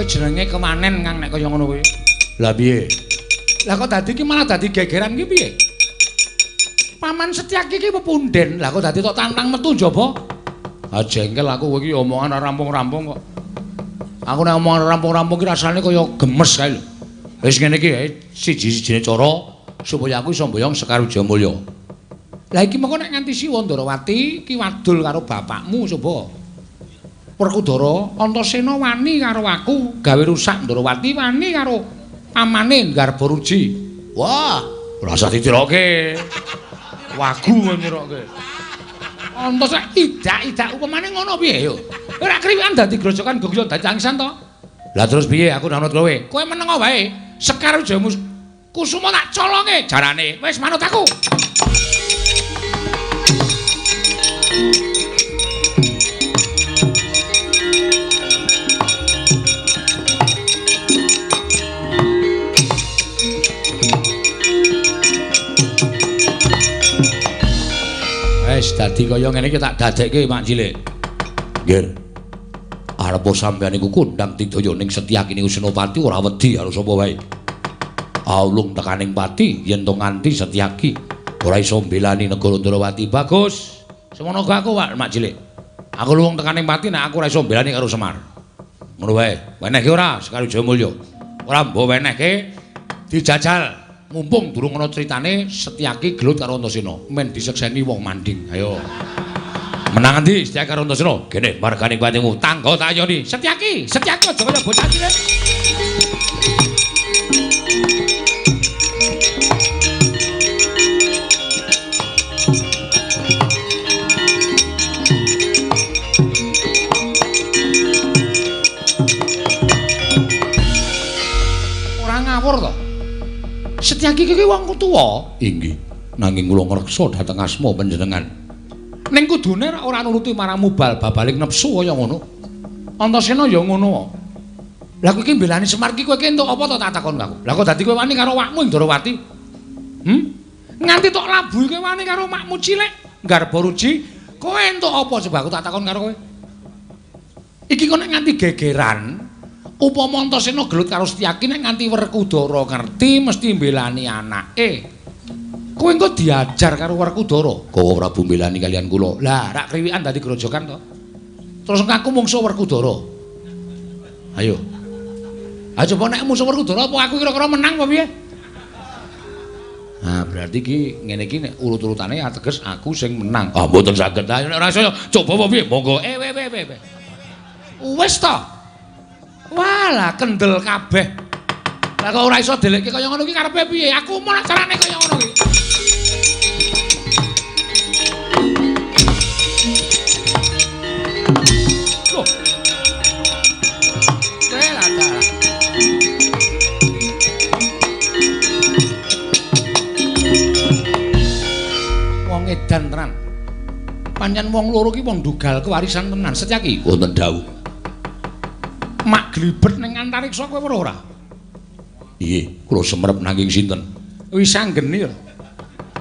Jenenge kemanen Kang nek kaya ngono kuwi. Lah piye? Lah kok dadi iki malah dadi gegeran ki piye? Paman Setyaki iki pepunden. Lah kok dadi tok tantang metu njaba? Ah jengkel aku kowe iki omongan ora rampung-rampung kok. Aku nek omongan rampung-rampung ki rasane kaya gemes kae lho. Wis ngene iki siji-sijine cara supaya aku iso mboyong Sekar Wijayamulya. Lah iki mengko nek nganti Siwa Ndorowati ki wadul karo bapakmu coba. Werkudara Antasena wani karo aku gawe rusak Ndorowati wani karo pamane Garbaruji. Wah, ora usah ditiroke. Wagu nyiroke. Antasena idak-idak upamane ngono piye yo? Ora kriwikan dadi grojokan gogyo dadi tangisan to. Lah terus piye aku manut kowe? Kowe meneng wae. Sekar Wijaya Kusuma tak colonge jarane. Wis manut aku. Wis dadi kaya ngene iki tak dadekke Mak Cilik. Nggih. Arep sampeyan niku kondhang tidaya ning Setyaki niku Senopati ora wedi karo sapa wae. Aulung tekaning pati yen to nganti Setyaki ora iso mbelani negara Ndorowati. Bagus. Semono aku Pak Mak Cilik. Aku luwung tekaning pati nek aku ora iso mbelani karo Semar. Ngono wae. Wenehke ora Sekar Wijayamulya? Ora mbok wenehke dijajal. Mumpung durung ana critane Setyaki gelut karo Antasena, men disekseni wong manding. Ayo. Menang endi Setyaki karo Antasena? Kene margane patimu tangga tak ayoni. Setyaki, Setyaki aja kaya bocah cilik. Ora ngawur to. Setyaki iki wong tuwa. Inggih. Nanging kula ngreksa dhateng asma panjenengan. Ning kudune ora nuruti marang mubal babaling nepsu kaya ngono. Antasena ya ngono. Lah kowe iki mbelani Semar iki kowe iki entuk apa to tak takon aku. Lah kok dadi kowe wani karo awakmu Ndorowati? Nganti tok labuhi kowe wani karo makmu cilik Garbaruji, kowe entuk apa coba aku tak takon karo kowe. Iki kok nek nganti gegeran upama Antasena gelut karo Setyaki nek nganti Werkudara ngerti mesti mbelani anake. Kowe engko diajar karo Werkudara. Kowe Prabu mbelani kalian kula. Lah rak kriwikan dadi grojokan to. Terus aku mungsuh Werkudara. Ayo. Ha coba nek mungsuh Werkudara apa aku kira-kira menang apa piye? Nah, berarti iki ngene iki nek urut-urutane ateges aku sing menang. Ah mboten saged. Ayo nek ora iso coba apa piye? Monggo. We. Wis to. Walah kendel kabeh. Lah kok ora iso delekke kaya ngono iki karepe piye? Aku mau carane kaya ngono iki. Loh. Welah dalah. Wong Edan tenan. Pancen wong loro ki wong ndugal kewarisan tenan. Setyaki wonten dawuh. Mak glibet ning antariksa kowe weruh ora? Nggih, kula semerep nanging sinten? Wis anggeni lho.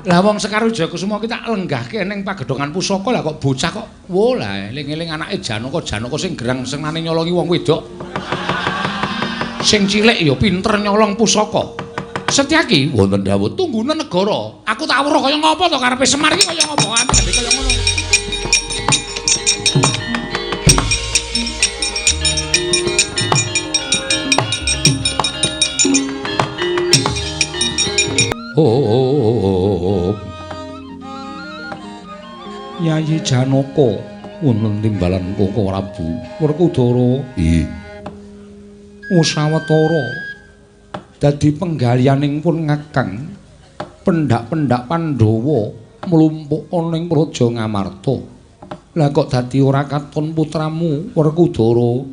Lah wong Sekar Wijayakusuma ki tak lenggahke ning pagedhongan pusaka lah kok bocah kok wo lah eling-eling anake Janaka, Janaka sing gerang senengane nyolongi wong wedok. Sing cilik ya pinter nyolong pusaka. Setyaki wonten dawuh tunggune negara. Aku tak weruh kaya ngapa to karepe Semar iki kaya ngapa ambek kaya ngono. Oh, Yayi Janaka wonten timbalan Koko Prabu Werkudara. Nggih. Usawatara dadi penggalianing pun ngakang pendak-pendak Pandhawa mlumpuk ana ing Praja Ngamarta. Lah kok dadi ora katon putramu Werkudara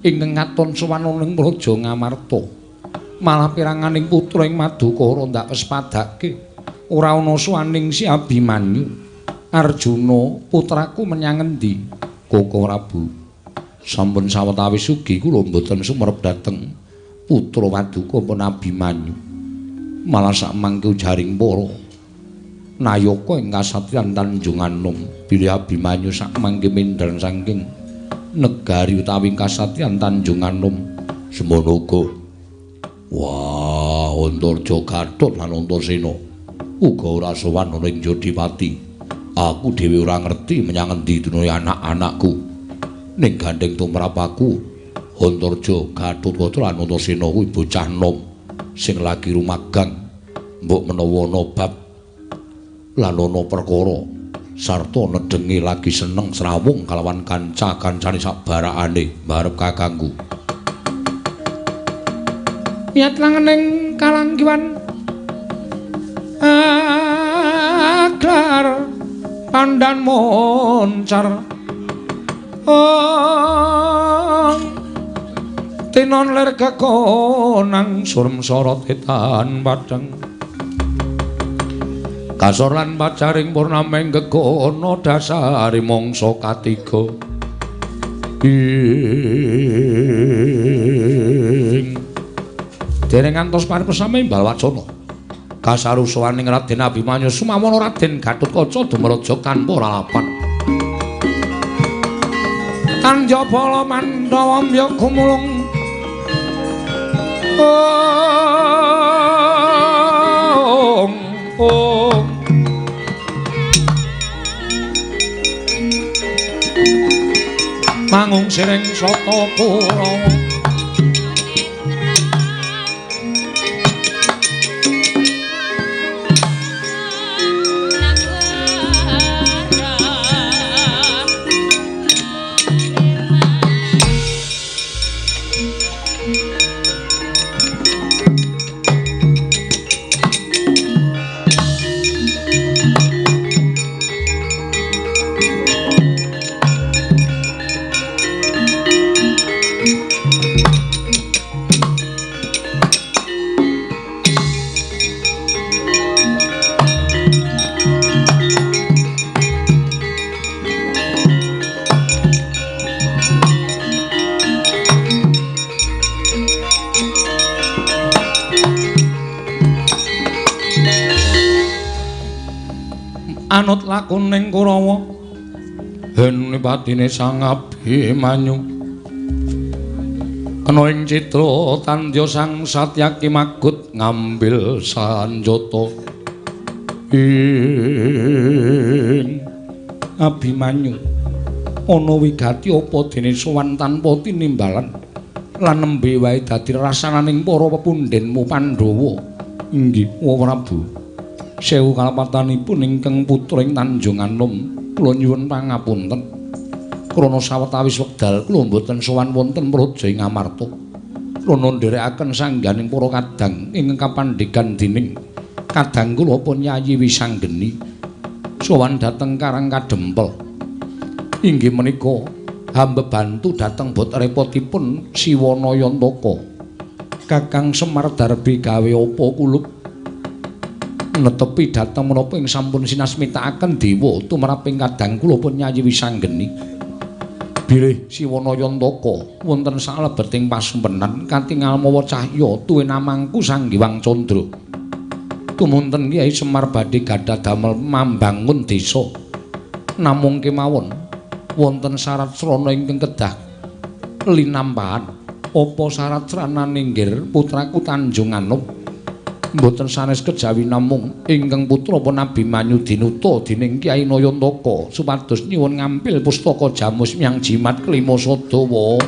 ingkang katon sowan ana ing Praja Ngamarta? Malah piranganing putra ing Madukara ndak pespadake ora ana suwaning si Abimanyu. Arjuna putraku menyang endi? Koko Prabu, sampun sawetawis ugi kula mboten sumerep dhateng putra Paduka pun Abimanyu. Malah sakmangke ujaring para nayaka ing kasatriyan Tanjung Anom bilih Abimanyu sakmangke mindhan saking negari utawi kasatriyan Tanjung Anom. Semono uga. Wah, Antarja Gatot lan Antasena uga ora sowan ana ing Jodipati. Aku dhewe ora ngerti menyang endi dunune anak-anakku. Ning gandeng tumrap aku, Antarja Gatot lan Antasena kuwi bocah nom sing lagi rumagang. Mbok menawa ana bab lan ana perkara sarta nedhengi lagi seneng srawung kalawan kanca-kancane sak barakane mbarep kakangku. Niat langening kalanggiwan aglar pandan moncar ong tinon lir kekonang surem sorot etan padang kasor lan pacaring purnameng gegono dasari mangsa katiga ing dereng ngantos paripesame imbal wacana kasarusaning Raden Abimanyu sumawana Raden Gatotkaca dumraja tanpa lalapan. Tanjabala Mandhawa mbya gumulung ong ong mangung siring sata Kurawa. Anut lakuning Kurawa hen patine Sang Abimanyu kena ing citra tandya Sang Satyaki magut ngambil sanjata ing Abimanyu ana wigati apa dene sowan tanpa tinimbalan lan nembe wae dadi rasananing para pepundhenmu Pandhawa. Inggih Prabu. Sewu kalepatanipun ingkang putra ing Tanjung Anom kula nyuwun pangapunten krana sawetawis wekdal kula mboten sowan wonten praja ing Amarta krana nderekaken sangganing para kadang ingkang kapandhegan dening kadang kula pun Yayi Wisanggeni sowan dhateng Karang Kadempel. Inggih menika hamba bantu dhateng bot repotipun Siwana Yantaka. Kakang Semar Darbi gawe apa kulup? Netepi dhateng menapa ing sampun sinasmitakaken dewa tumraping kadang kula pun Nyayi Wisanggeni. Bilih Siwana Yantaka wonten salebeting pasumpenan katingal mawa cahya tuwin amangku Sang Hyang Candra. Tumunten Kyai Semar badhe gadah damel mambangun desa. Namung kemawon wonten syarat srana ingkang kedah linampahan. Apa syarat sranane nggir putraku Tanjung Anom? Mboten sanes kejawi namung ingkang putra pun Abimanyu dinuta dening Kyai Nayantaka supados nyuwun ngampil pustaka Jamus Myang Jimat Kelima Sadawa.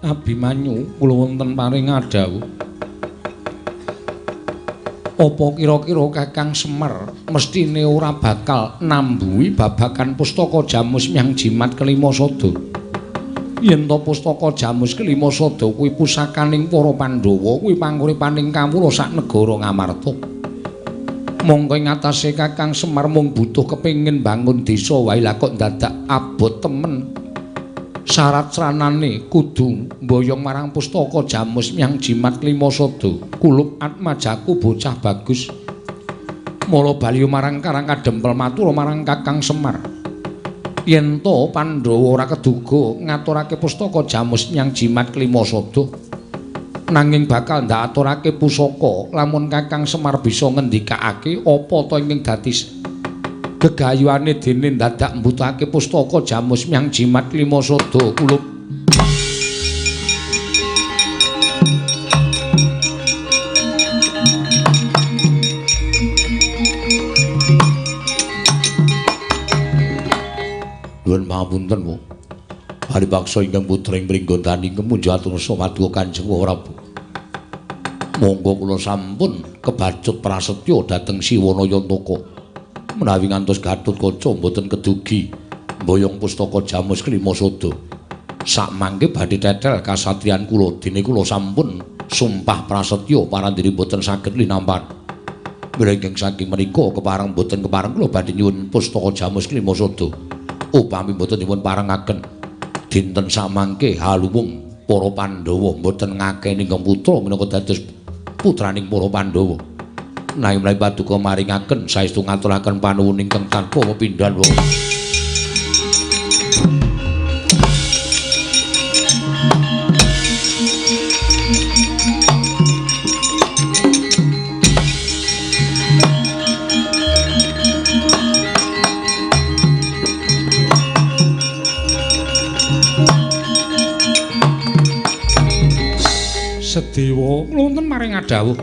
Abimanyu kula wonten paring adhawuh. Apa kira-kira Kakang Semar mestine ora bakal nambuhi babagan pustaka Jamus Myang Jimat Kelima Sada? Yen to pustaka Jamus Kelima Sada kuwi pusakaning para Pandhawa, kuwi panguripaning kawula sak negara Ngamarta. Mongko ing atase Kakang Semar mung butuh kepengin bangun desa wae lah kok dadak abot temen. Syarat sranane kudu mboyong marang pustaka Jamus Myang Jimat Kelima Sada. Kulup atmajaku bocah bagus. Mula bali marang Karang Kadempel matur marang Kakang Semar. Yen to Pandhawa ora keduga ngaturake pustaka Jamus Myang Jimat Kelima Sada, nanging bakal ndaturake pusaka lamun Kakang Semar bisa ngendikake apa to ingkang dadi gegayuhane dene dadak mbutuhake pustaka Jamus Myang Jimat Kelima Sada. Kulup Nuwun pangapunten, Bu. Paripaksa ingkang putra ing Pringgondani kemunjo atur samadya Kanjeng Prabu. Monggo kula sampun kebacut prasetya dhateng Siwana Yantaka. Menawi ngantos Gatotkaca mboten kedugi mboyong pustaka Jamus Kelima Sada. Sakmangke badhe tetel kasatriyan kula dene kula sampun sumpah prasetya parandene mboten saged linampan. Mila saking menika kepareng mboten kepareng kula badhe nyuwun pustaka Jamus Kelima Sada. Upami mboten dipun parengaken dinten samangke haluwung para Pandhawa mboten ngakeni ingkang putra minangka dados putraning para Pandhawa. Nanging menawi paduka maringaken saestu ngaturaken panuwun ingkang tanpa pepindhan. Sedewa kula wonten maring adhawuh.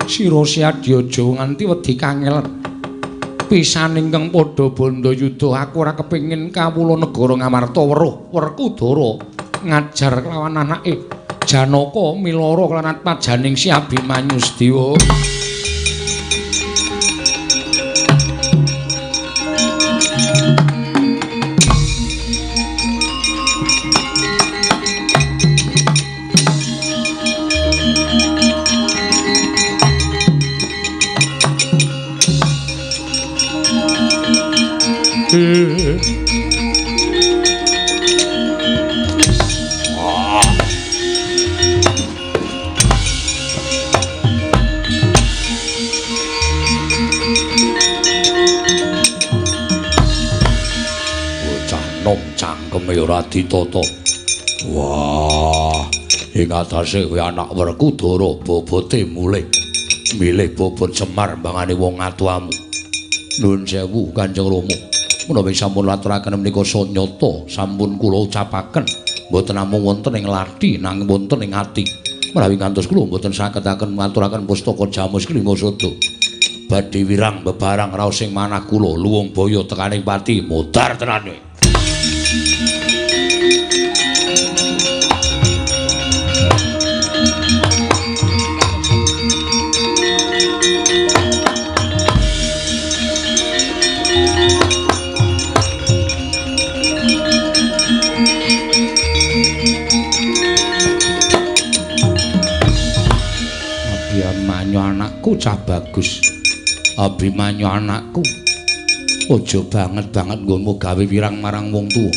Sira Siadya aja nganti wedi kangelen. Pisan ingkang padha bandha yuda aku ora kepengin kawula negara Ngamarta weruh Werkudara ngajar kelawan anake Janaka milara kelawan atmajaning Si Abimanyu Sedewa. Bocah nom cangkeme ora ditata. Wah, ing atase kowe anak Werkudara bobote mulih. Milih bobot Semar mbangane wong atuamu. Nuwun sewu Kanjeng Rama. Menawi sampun laturaken menika sanyata sampun kula ucapaken mboten namung wonten ing lathi nanging wonten ing ati. Menawi ngantos kula mboten sagetaken ngaturaken pustaka Jamus Kelima Sada. Badhe wirang bebarang raos ing manah kula luwung baya tekaning pati modar tenane. Abimanyu anakku cah bagus. Abimanyu anakku. Aja banget-banget nggonmu gawe wirang marang wong tuwa.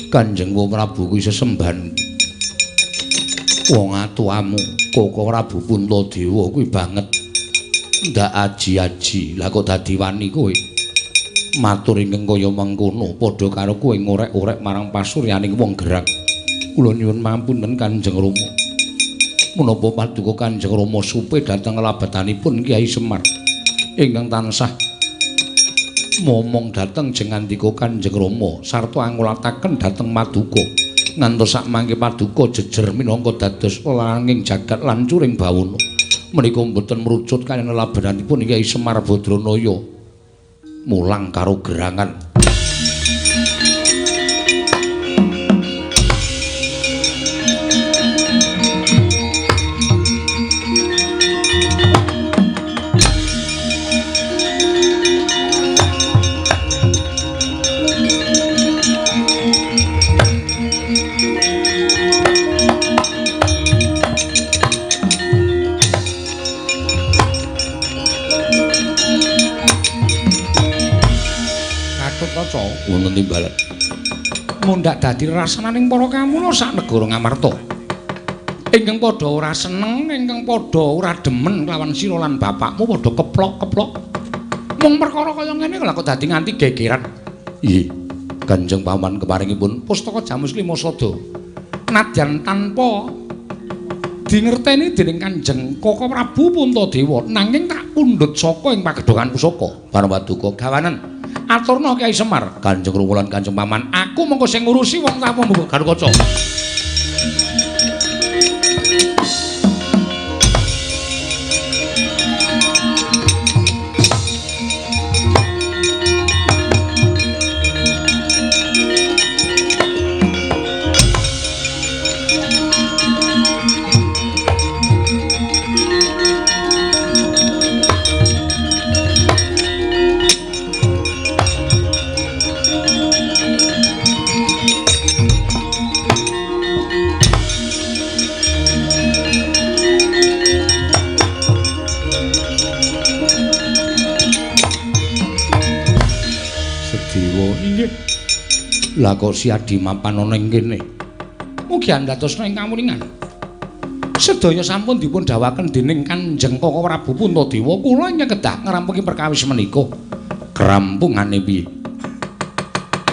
Kanjeng Prabu kuwi sesembahan. Wong atuamu, Koko Prabu Puntadewa kuwi banget ndak aji-aji. Lah kok dadi wani kowe? Matur ingkang kaya mengkono padha karo kowe ngorek-orek marang pasuryaning wong gerang. Kula nyuwun pangapunten Kanjeng Rama. Menapa paduka Kanjeng Rama supe dhateng labetanipun Kyai Semar ingkang tansah momong dhateng jengandika Kanjeng Rama sarta angulataken dhateng paduka ngantos sakmangke paduka jejer minangka dados langing jagat lan curing bawana. Menika mboten mrucut kaliyan labetanipun Kyai Semar Badranaya mulang karo gerangan. Wonten timbalan mundhak dadi rasananing para kamula sak negara Ngamarta ingkang padha ora seneng, ingkang padha ora demen kelawan sira lan bapakmu padha keplok-keplok mung perkara kaya ngene lha kok dadi nganti gegeran. Nggih Kanjeng Paman keparingipun pustaka Jamus Lima Sada nadyan tanpa dingerteni dening Kanjeng Koko Prabu Puntadewa nanging tak pundhut saka ing pagedhongan pusaka. Parapaduka gawanen aturna Kyai Semar, Kanjeng Rama lan Kanjeng Paman, aku mengko sing ngurusi wong tamu mbok Garukaca. Lah kok si Adi mapan ana ing kene. Mugi andhatosna ing kamuningan. Sedaya sampun dipun dhawaken dening Kanjeng Koko Prabu Puntadewa. Kula ingkang kedah ngrampungi perkawis menika. Krampungane piye?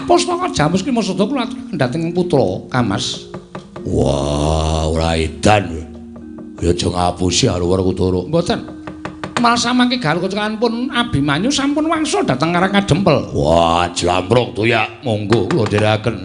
Pustaka Jamus Lima Sada kula aturaken dhateng putra Kamas. Wah, ora edan. Ya aja ngapusi karo Werkudara. Mboten. Mal samangke Garukaca pun Abimanyu sampun wangsul dhateng Karang Kadempel. Wah, jlambrung toyak. Monggo kula dherekaken.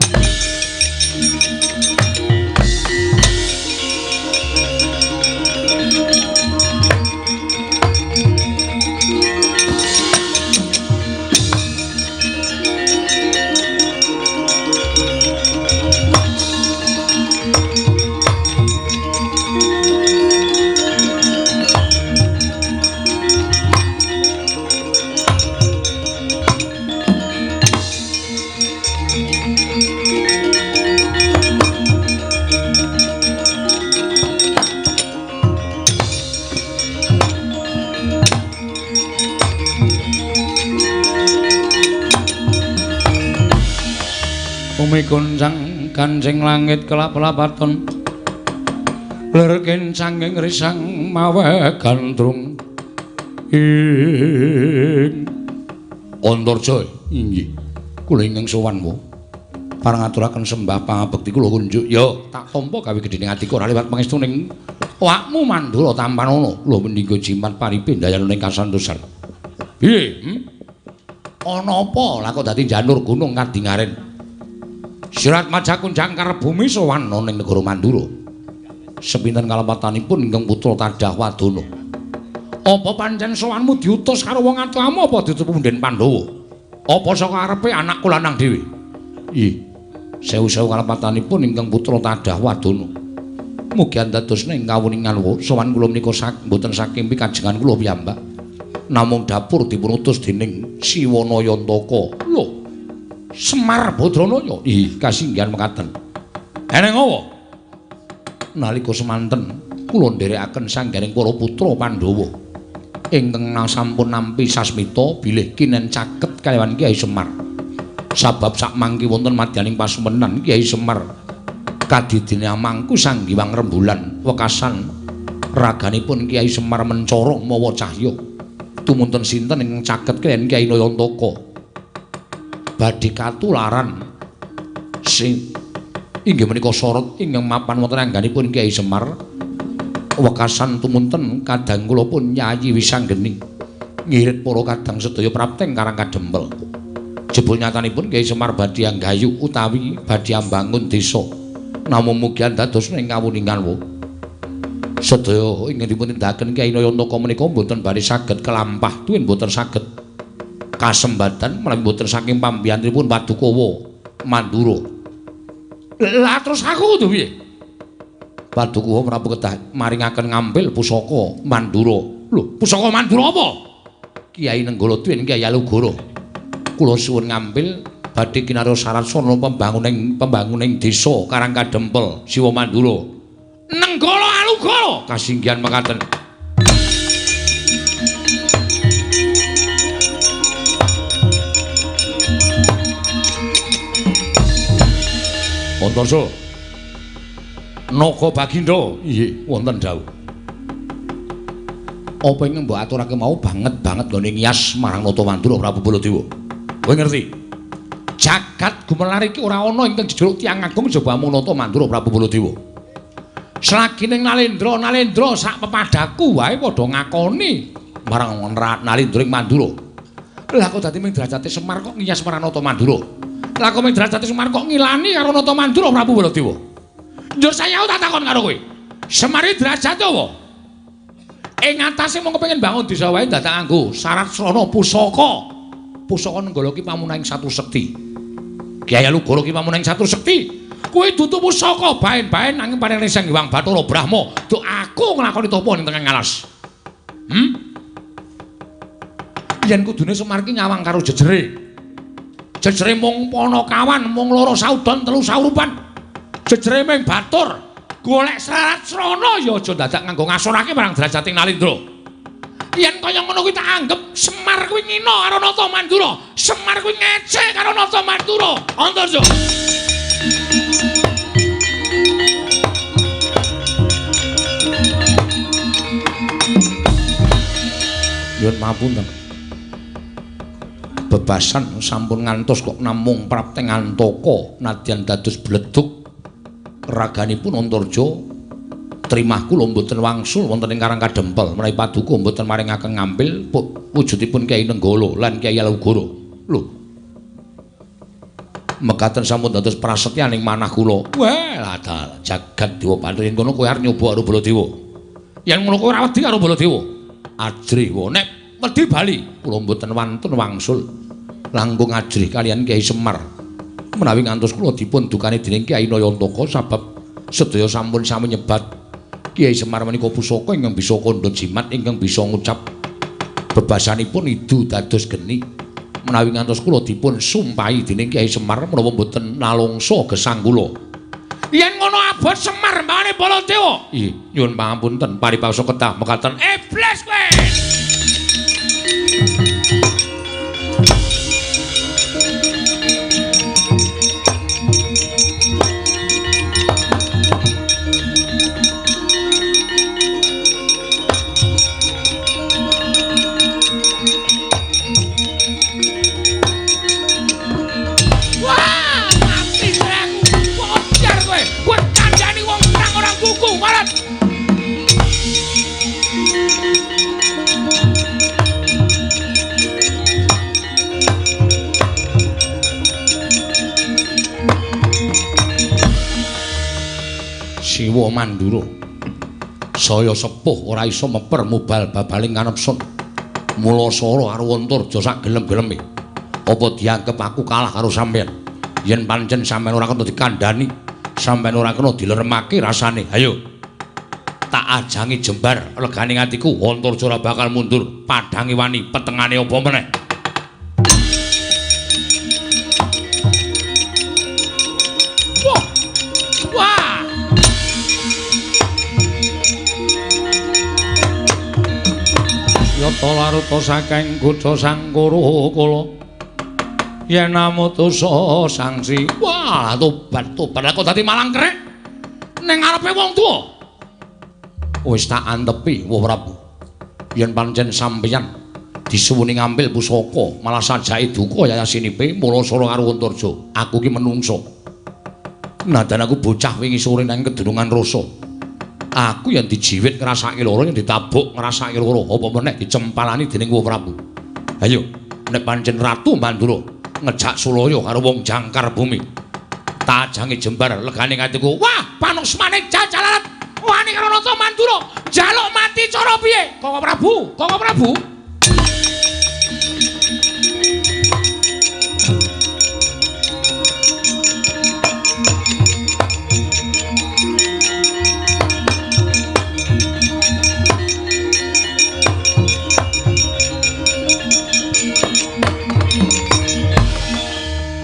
Goncang kancing langit kelap-lapaton lir kencanging risang mawe gandrung ing Antarja. Inggih kula ingkang sowan mu pareng ngaturaken sembah pangabekti kula kunjuk. Ya tak tampa gawe gedhening atiku ora liwat pangestuning awakmu Mandura tampanana kula mendinggo jimat paripe ndayana ing kasantosan. Piye? Ana apa lah kok dadi janur gunung kadingaren? Sirat Majakun jangkar bumi sowan ana ning negara Mandura. Sepinten kalepatanipun ingkang putra Tadah Wadana. Apa pancen sowanmu diutus karo wong atuamu apa diutus punden Pandhawa? Apa saka arepe anakku lanang dhewe? Ih, sewu-sewu kalepatanipun ingkang putra Tadah Wadana. Mugi andadosna ing kawuningan sowan kula menika mboten saking pikajengan kula piyambak. Namung dapur dipun utus dening Siwanayantaka. Lho, Semar Badranaya. Ih, kasinggihan mekaten. Eneng apa? Nalika semanten Kula nderekaken sanggaring para putra Pandhawa. Ingkang sampun nampi sasmita bilih kinen caket kaliyan Kyai Semar. Sabab sakmangke wonten madyaning pasumenan Kyai Semar kadidine amangku Sang Hyang Rembulan wekasan raganipun Kyai Semar mencara mawa cahya. Tumunten sinten ingkang caket kaliyan Kyai Nayantaka badhe katularan sing inggih menika sorot ingkang mapan wonten angganipun Kyai Semar. Wekasan tumunten kadang kula pun Yayi Wisanggeni ngirit para kadang sedaya prapteng Karang Kadempel. Jebul nyatanipun Kyai Semar badhe anggayu utawi badhe ambangun desa. Namung mugi dados ing kawuningan wo. Sedaya ingkang dipun tindakaken Kyai Nayantaka menika mboten badhe saged kelampah tuwin mboten saged kasembatan menawi mboten saking pambiyantunipun Paduka Mandura. Lah terus aku kudu piye? Paduka Prabu kedah maringaken ngambil pusaka Mandura. Lho, pusaka Mandura apa? Kyai Nenggala tuwin Kyai Alugoro. Kula suwun ngambil badhe kinarya syarat sarana pembanguning desa Karang Kadempel, Siwa Mandura. Nenggala Alugoro kasinggihan mekaten. Antarja Naga Bagindo, inggih wonten dawuh. Apa ingkang mbok aturake mau banget-banget nggone ngiyas marang Nata Mandura Prabu Baladewa. Kowe ngerti? Jagat gumelar iki ora ana ingkang jejuluk tiyang agung jaba amung Nata Mandura Prabu Baladewa. Selagi ning Nalendra sak pepadaku wae padha ngakoni marang Nalendra ing Mandura. Lah kok dadi ming derajate Semar kok ngiyas marang Nata Mandura? Lah kok ming derajate Semar kok ngilani karo Nata Mandura Prabu Baladewa? Njur saya tak takon karo kowe. Semar iki derajate apa? Ing atase mung kepengin bangun desa wae dadak nganggo syarat srana pusaka. Pusaka Nenggala ki pamunahing satu sekti. Kyai Alugoro ki pamunahing satu sekti. Kuwi dudu pusaka baen-baen nanging paring Sang Hyang Bathara Brahma. Duk aku nglakoni tapa ning tengah alas. Yen kudune Semar ki nyawang karo jejere. Jejere mung panakawan, mung loro saudon, telu saurupan. Jejere ming batur, golek syarat srana ya aja dadak nganggo ngasorake marang derajating Nalendra. Yen kaya ngono kuwi tak anggep Semar kuwi ngina karo Nata Mandura, Semar kuwi ngece karo Nata Mandura. Antarja. Nyuwun pangapunten. Bebasan sampun ngantos kok namung prapteng antaka nadyan dados bledug raganipun Antarja trimah kula mboten wangsul wonten ing Karang Kadempel menawi paduka mboten maringaken ngambil wujudipun Kyai Nenggala lan Kyai Alugoro. Lho, mekaten sampun dados prasetyaning manah kula. Wah, lah jagat dewa Bathara yen kono kowe arep nyoba karo Baladewa. Yen ngono kowe ora wedi karo Baladewa. Ajrih wae nek wedi bali kula mboten wantun wangsul langkung ajrih kaliyan Kyai Semar. Menawi ngantos kula dipun dukani dening Kyai Nayantaka sabab sedaya sampun sami nyebat Kyai Semar menika pusaka ingkang bisa kandha jimat ingkang bisa ngucap bebasanipun idu dados geni. Menawi ngantos kula dipun sumpahi dening Kyai Semar menawa mboten nalungsa gesang kula. Yen ngono abot Semar mbane Baladewa. Ih, nyuwun pangapunten paribasa kedah mekaten iblis kowe. Siwa Mandura saya sepuh ora iso meper mubal babaling kanepsun. Mula sora karo Antarja sak gelem-geleme. Apa dianggep aku kalah karo sampeyan? Yen pancen sampeyan ora kena dikandhani, sampeyan ora kena dileremake rasane. Ayo. Tak ajangi jembar legane atiku, Antarja ora bakal mundur. Padhange wani, petengane apa meneh? Wah. Wah. Yata laruta saking kutha Sangkara kala yen amutusa sangsi. Wah, tobat tobat kok dadi malang krek ning ngarepe wong tuwa. Wis tak antepi, Wah Prabu. Yen pancen sampeyan disuwuni ngambil pusaka malah sajake duka yayasinipe mula sora karo Antarja. Aku ki menungso. Nadan aku bocah wingi sore nang Kedunungan Rasa. Aku yang dijiwit ngrasake lara, yang ditabuk ngrasake lara, apa meneh dicempalani dening Wah Prabu. Ayo, nek pancen Ratu Mandura ngejak sulaya karo wong jangkar bumi. Tajange jembar legane atiku. Wah, panusmane jajalarat wani karo Nata Mandura, njaluk mati cara piye? Koko Prabu, Koko Prabu.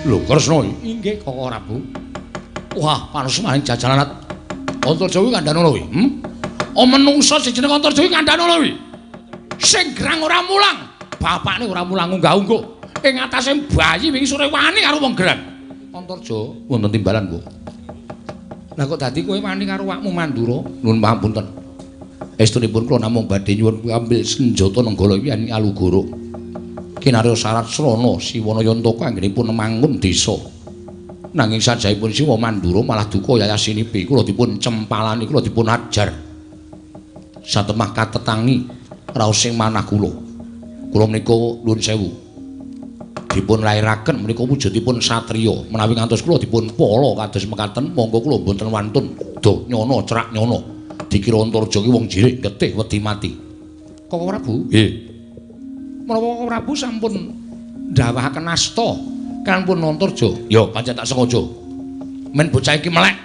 Lho, Kresna inggih Koko Prabu. Wah, panusmane jajalanat. Antarja kuwi kandhane kuwi. Oh, menungsa sing jeneng Antarja kuwi kandhane kuwi. Sing gerang ora mulang, bapakne ora mulang unggah-ungguh. Ing atase bayi wingi sore wani karo wong gerang. Antarja wonten timbalan, Bu. Lah kok dadi kowe wani karo awakmu Mandura? Nuwun pangapunten. Estunipun kula namung badhe nyuwun ambil senjata Nenggala iki yen Alugoro. Kinarya syarat srana Siwana Yantaka anggenipun mangun desa. Nanging sajahipun Siwa Mandura malah duka yayasinipi kula dipun cempalani, kula dipun ajar. Satemah katetangi raos sing manah kula. Kula menika nuwun sewu. Dipun lairaken menika wujudipun satriya. Menawi ngantos kula dipun pala kados mekaten, monggo kula mboten wantun do nyono cerak nyono. Dikira Antarja ki wong jirik getih wedi mati. Koko Prabu? Nggih. Menapa Koko Prabu sampun ndawahaken asta kanpun Antarja? Ya pancen tak sengaja. Men bocah iki melek.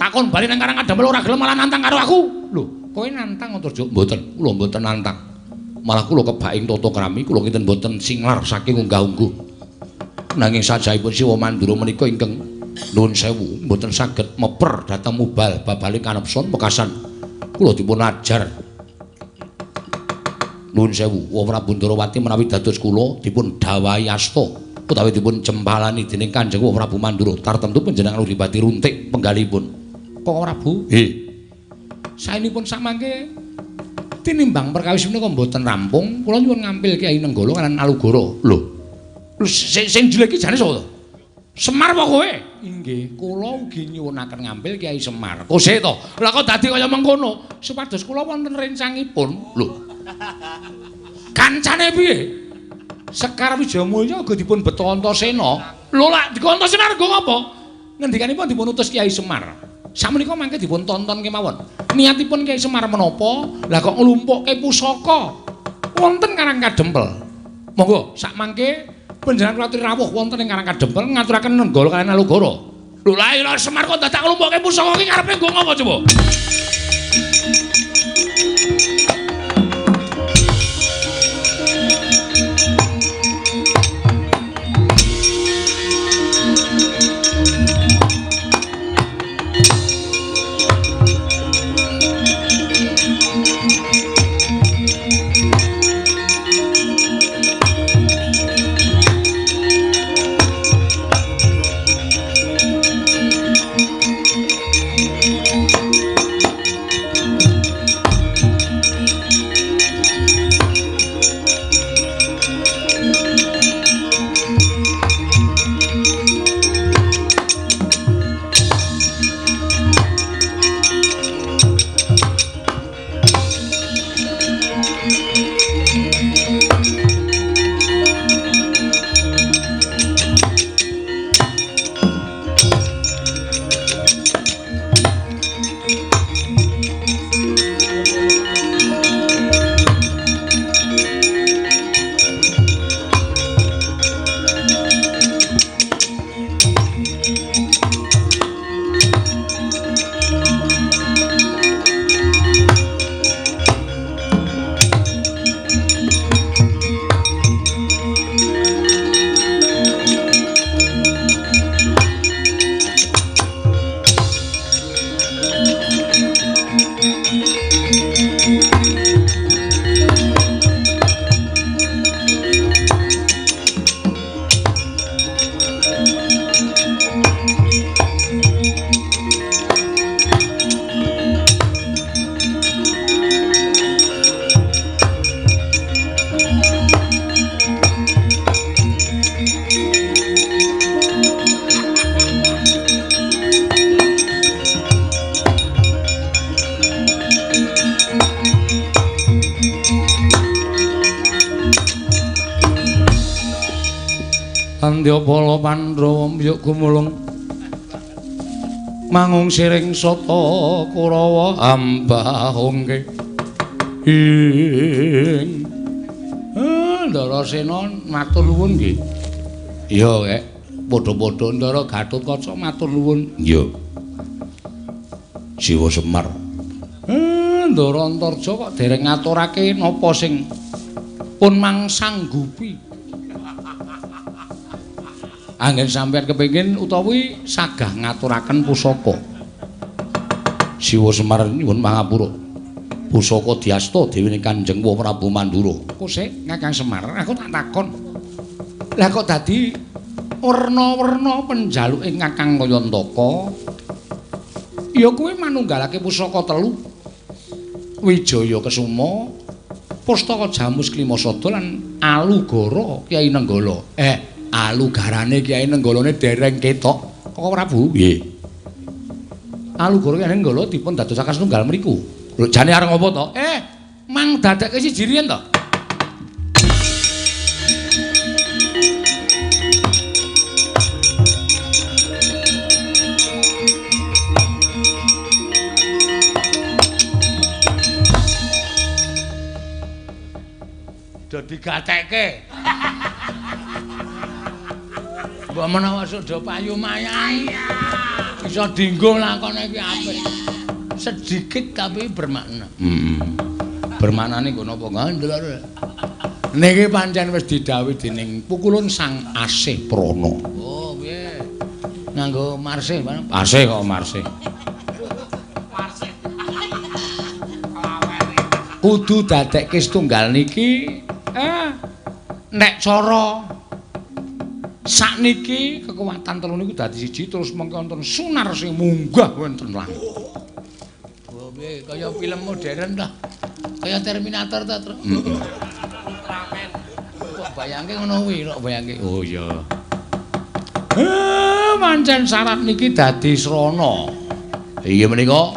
Takon bali nang Karang Kadempel ora gelem malah nantang karo aku. Lho, kowe nantang Antarja? Mboten, kula mboten nantang. Malah kula kebaking tata krami, kula kinten mboten singlar saking unggah-ungguh. Nanging sajahipun Siwa Mandura menika ingkang nuwun sewu mboten saged meper dhateng mubal babale kanepson wekasan kula dipun ajar. Nuwun sewu, Wah Prabu Ndrawati menawi dados kula dipun dawahi asta utawi dipun cempalani dening Kanjeng Wah Prabu Mandura, tartemtu panjenengan uripati runtik penggalipun. Koko Prabu? Nggih. Saenipun samangke tinimbang perkawis menika mboten rampung, kula nyuwun ngampil Kyai Nenggala kaliyan Alugoro. Lho. Lho sing jelek iki jane sapa to? Semar apa kowe? Inggih, kula ugi nyuwunaken ngampil Kyai Semar. Kose to? Lah kok dadi kaya mengkono? Supados kula wonten rencangipun. Lho. Kancane piye? Sekar Wijayamulya uga dipun beto Antasena. Lho lak dikon Antasena rego ngapa? Ngendikanipun dipun utus Kyai Semar. Sakmenika mangke dipun tonton kemawon. Niatipun Kyai Semar menapa? Lah kok nglumpukke pusaka wonten Karang Kadempel. Monggo sak mangke panjenengan kula aturi rawuh wonten ing Karang Kadempel ngaturaken Nenggala kaliyan Alugoro. Lho lha iya Semar kok dadak nglumpukke pusaka iki karepe nggo ngapa coba? Andya pala Pandhawa mbyuk gumulung mangung siring sata Kurawa ambahungke ing Ndarasena matur nuwun nggih. Iya, Kek. Padha-padha Ndara Gatotkaca matur nuwun. Iya. Siwa Semar. Ndara Antarja kok dereng ngaturake napa sing pun mangsanggupi. Anggen sampeyan kepengin utawi sagah ngaturaken pusaka. Siwa Semar nyuwun pangapura. Pusaka diasta dewi Kanjeng Prabu Mandura. Kok sik Kakang Semar, aku tak takon. Lah kok dadi werna-werna penjaluke Kakang Kayantaka? Ya kuwi manunggalake pusaka telu. Wijaya Kesuma, Pustaka Jamus Klimasada lan Alugara Kyai Nenggala. Alugarane Kyai Nenggalane dereng ketok. Kok Prabu? Nggih. Alugara Kyai Nenggala dipun dadosaken setunggal mriku. Lho jane arep ngopo to? Mang dadekke siji riyen to. Do digatekke. Mbok menawa sok do payu mayai. Iso dinggo lakone iki apik. Sedikit tapi bermakna. Bermaknane nggo napa ngandel. Niki pancen wis didhawuhi dening pukulun Sang Asih Prana. Oh, piye? Nganggo marsih, Pak. Asih kok marsih. Marsih. Kudu dadekke setunggal niki nek cara sakniki kekuatan telu niku dadi siji terus mengke wonten sunar sing munggah wonten langit. Oh, piye? Kaya film modern ta. Kaya Terminator ta, Tru. Ultraman. Kok bayangke ngono kuwi, kok bayangke. Oh iya. Pancen syarat niki dadi srana. Inggih menika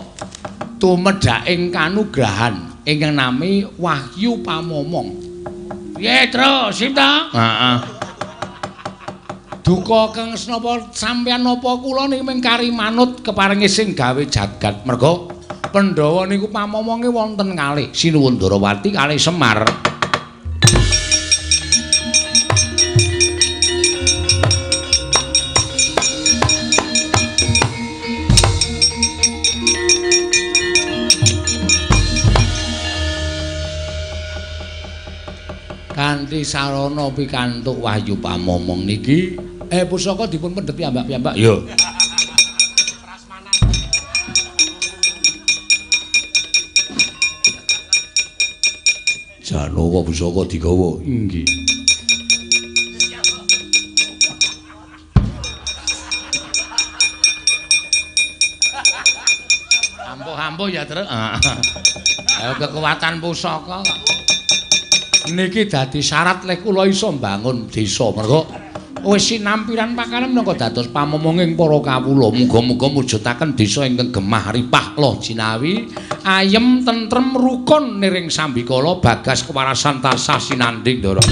tumedhaking kanugrahan ingkang nami Wahyu Pamomong. Piye, Tru? Sip ta? Heeh. Duka kang senapa sampeyan napa kula niki mung kari manut keparinge sing gawe jagat. Merga Pandhawa niku pamomonge wonten kalih Sinuwun Darawati kalih Semar. Kanthi sarana pikantuk Wahyu Pamomong niki pusaka dipun pendhet piyambak-piyambak. Iya. Janaka pusaka digawa. Inggih. Ampuh-ampuh ya, Tru. Ayo kekuatan pusaka kok. Niki dadi syarat lek kula iso mbangun desa. Merga wis sinampiran pakanan minangka dados pamomonging para kawula. Muga-muga mujudaken desa ingkang gemah ripah loh jinawi, ayem tentrem rukun niring sambikala bagas kewarasan tansah sinanding, Ndara.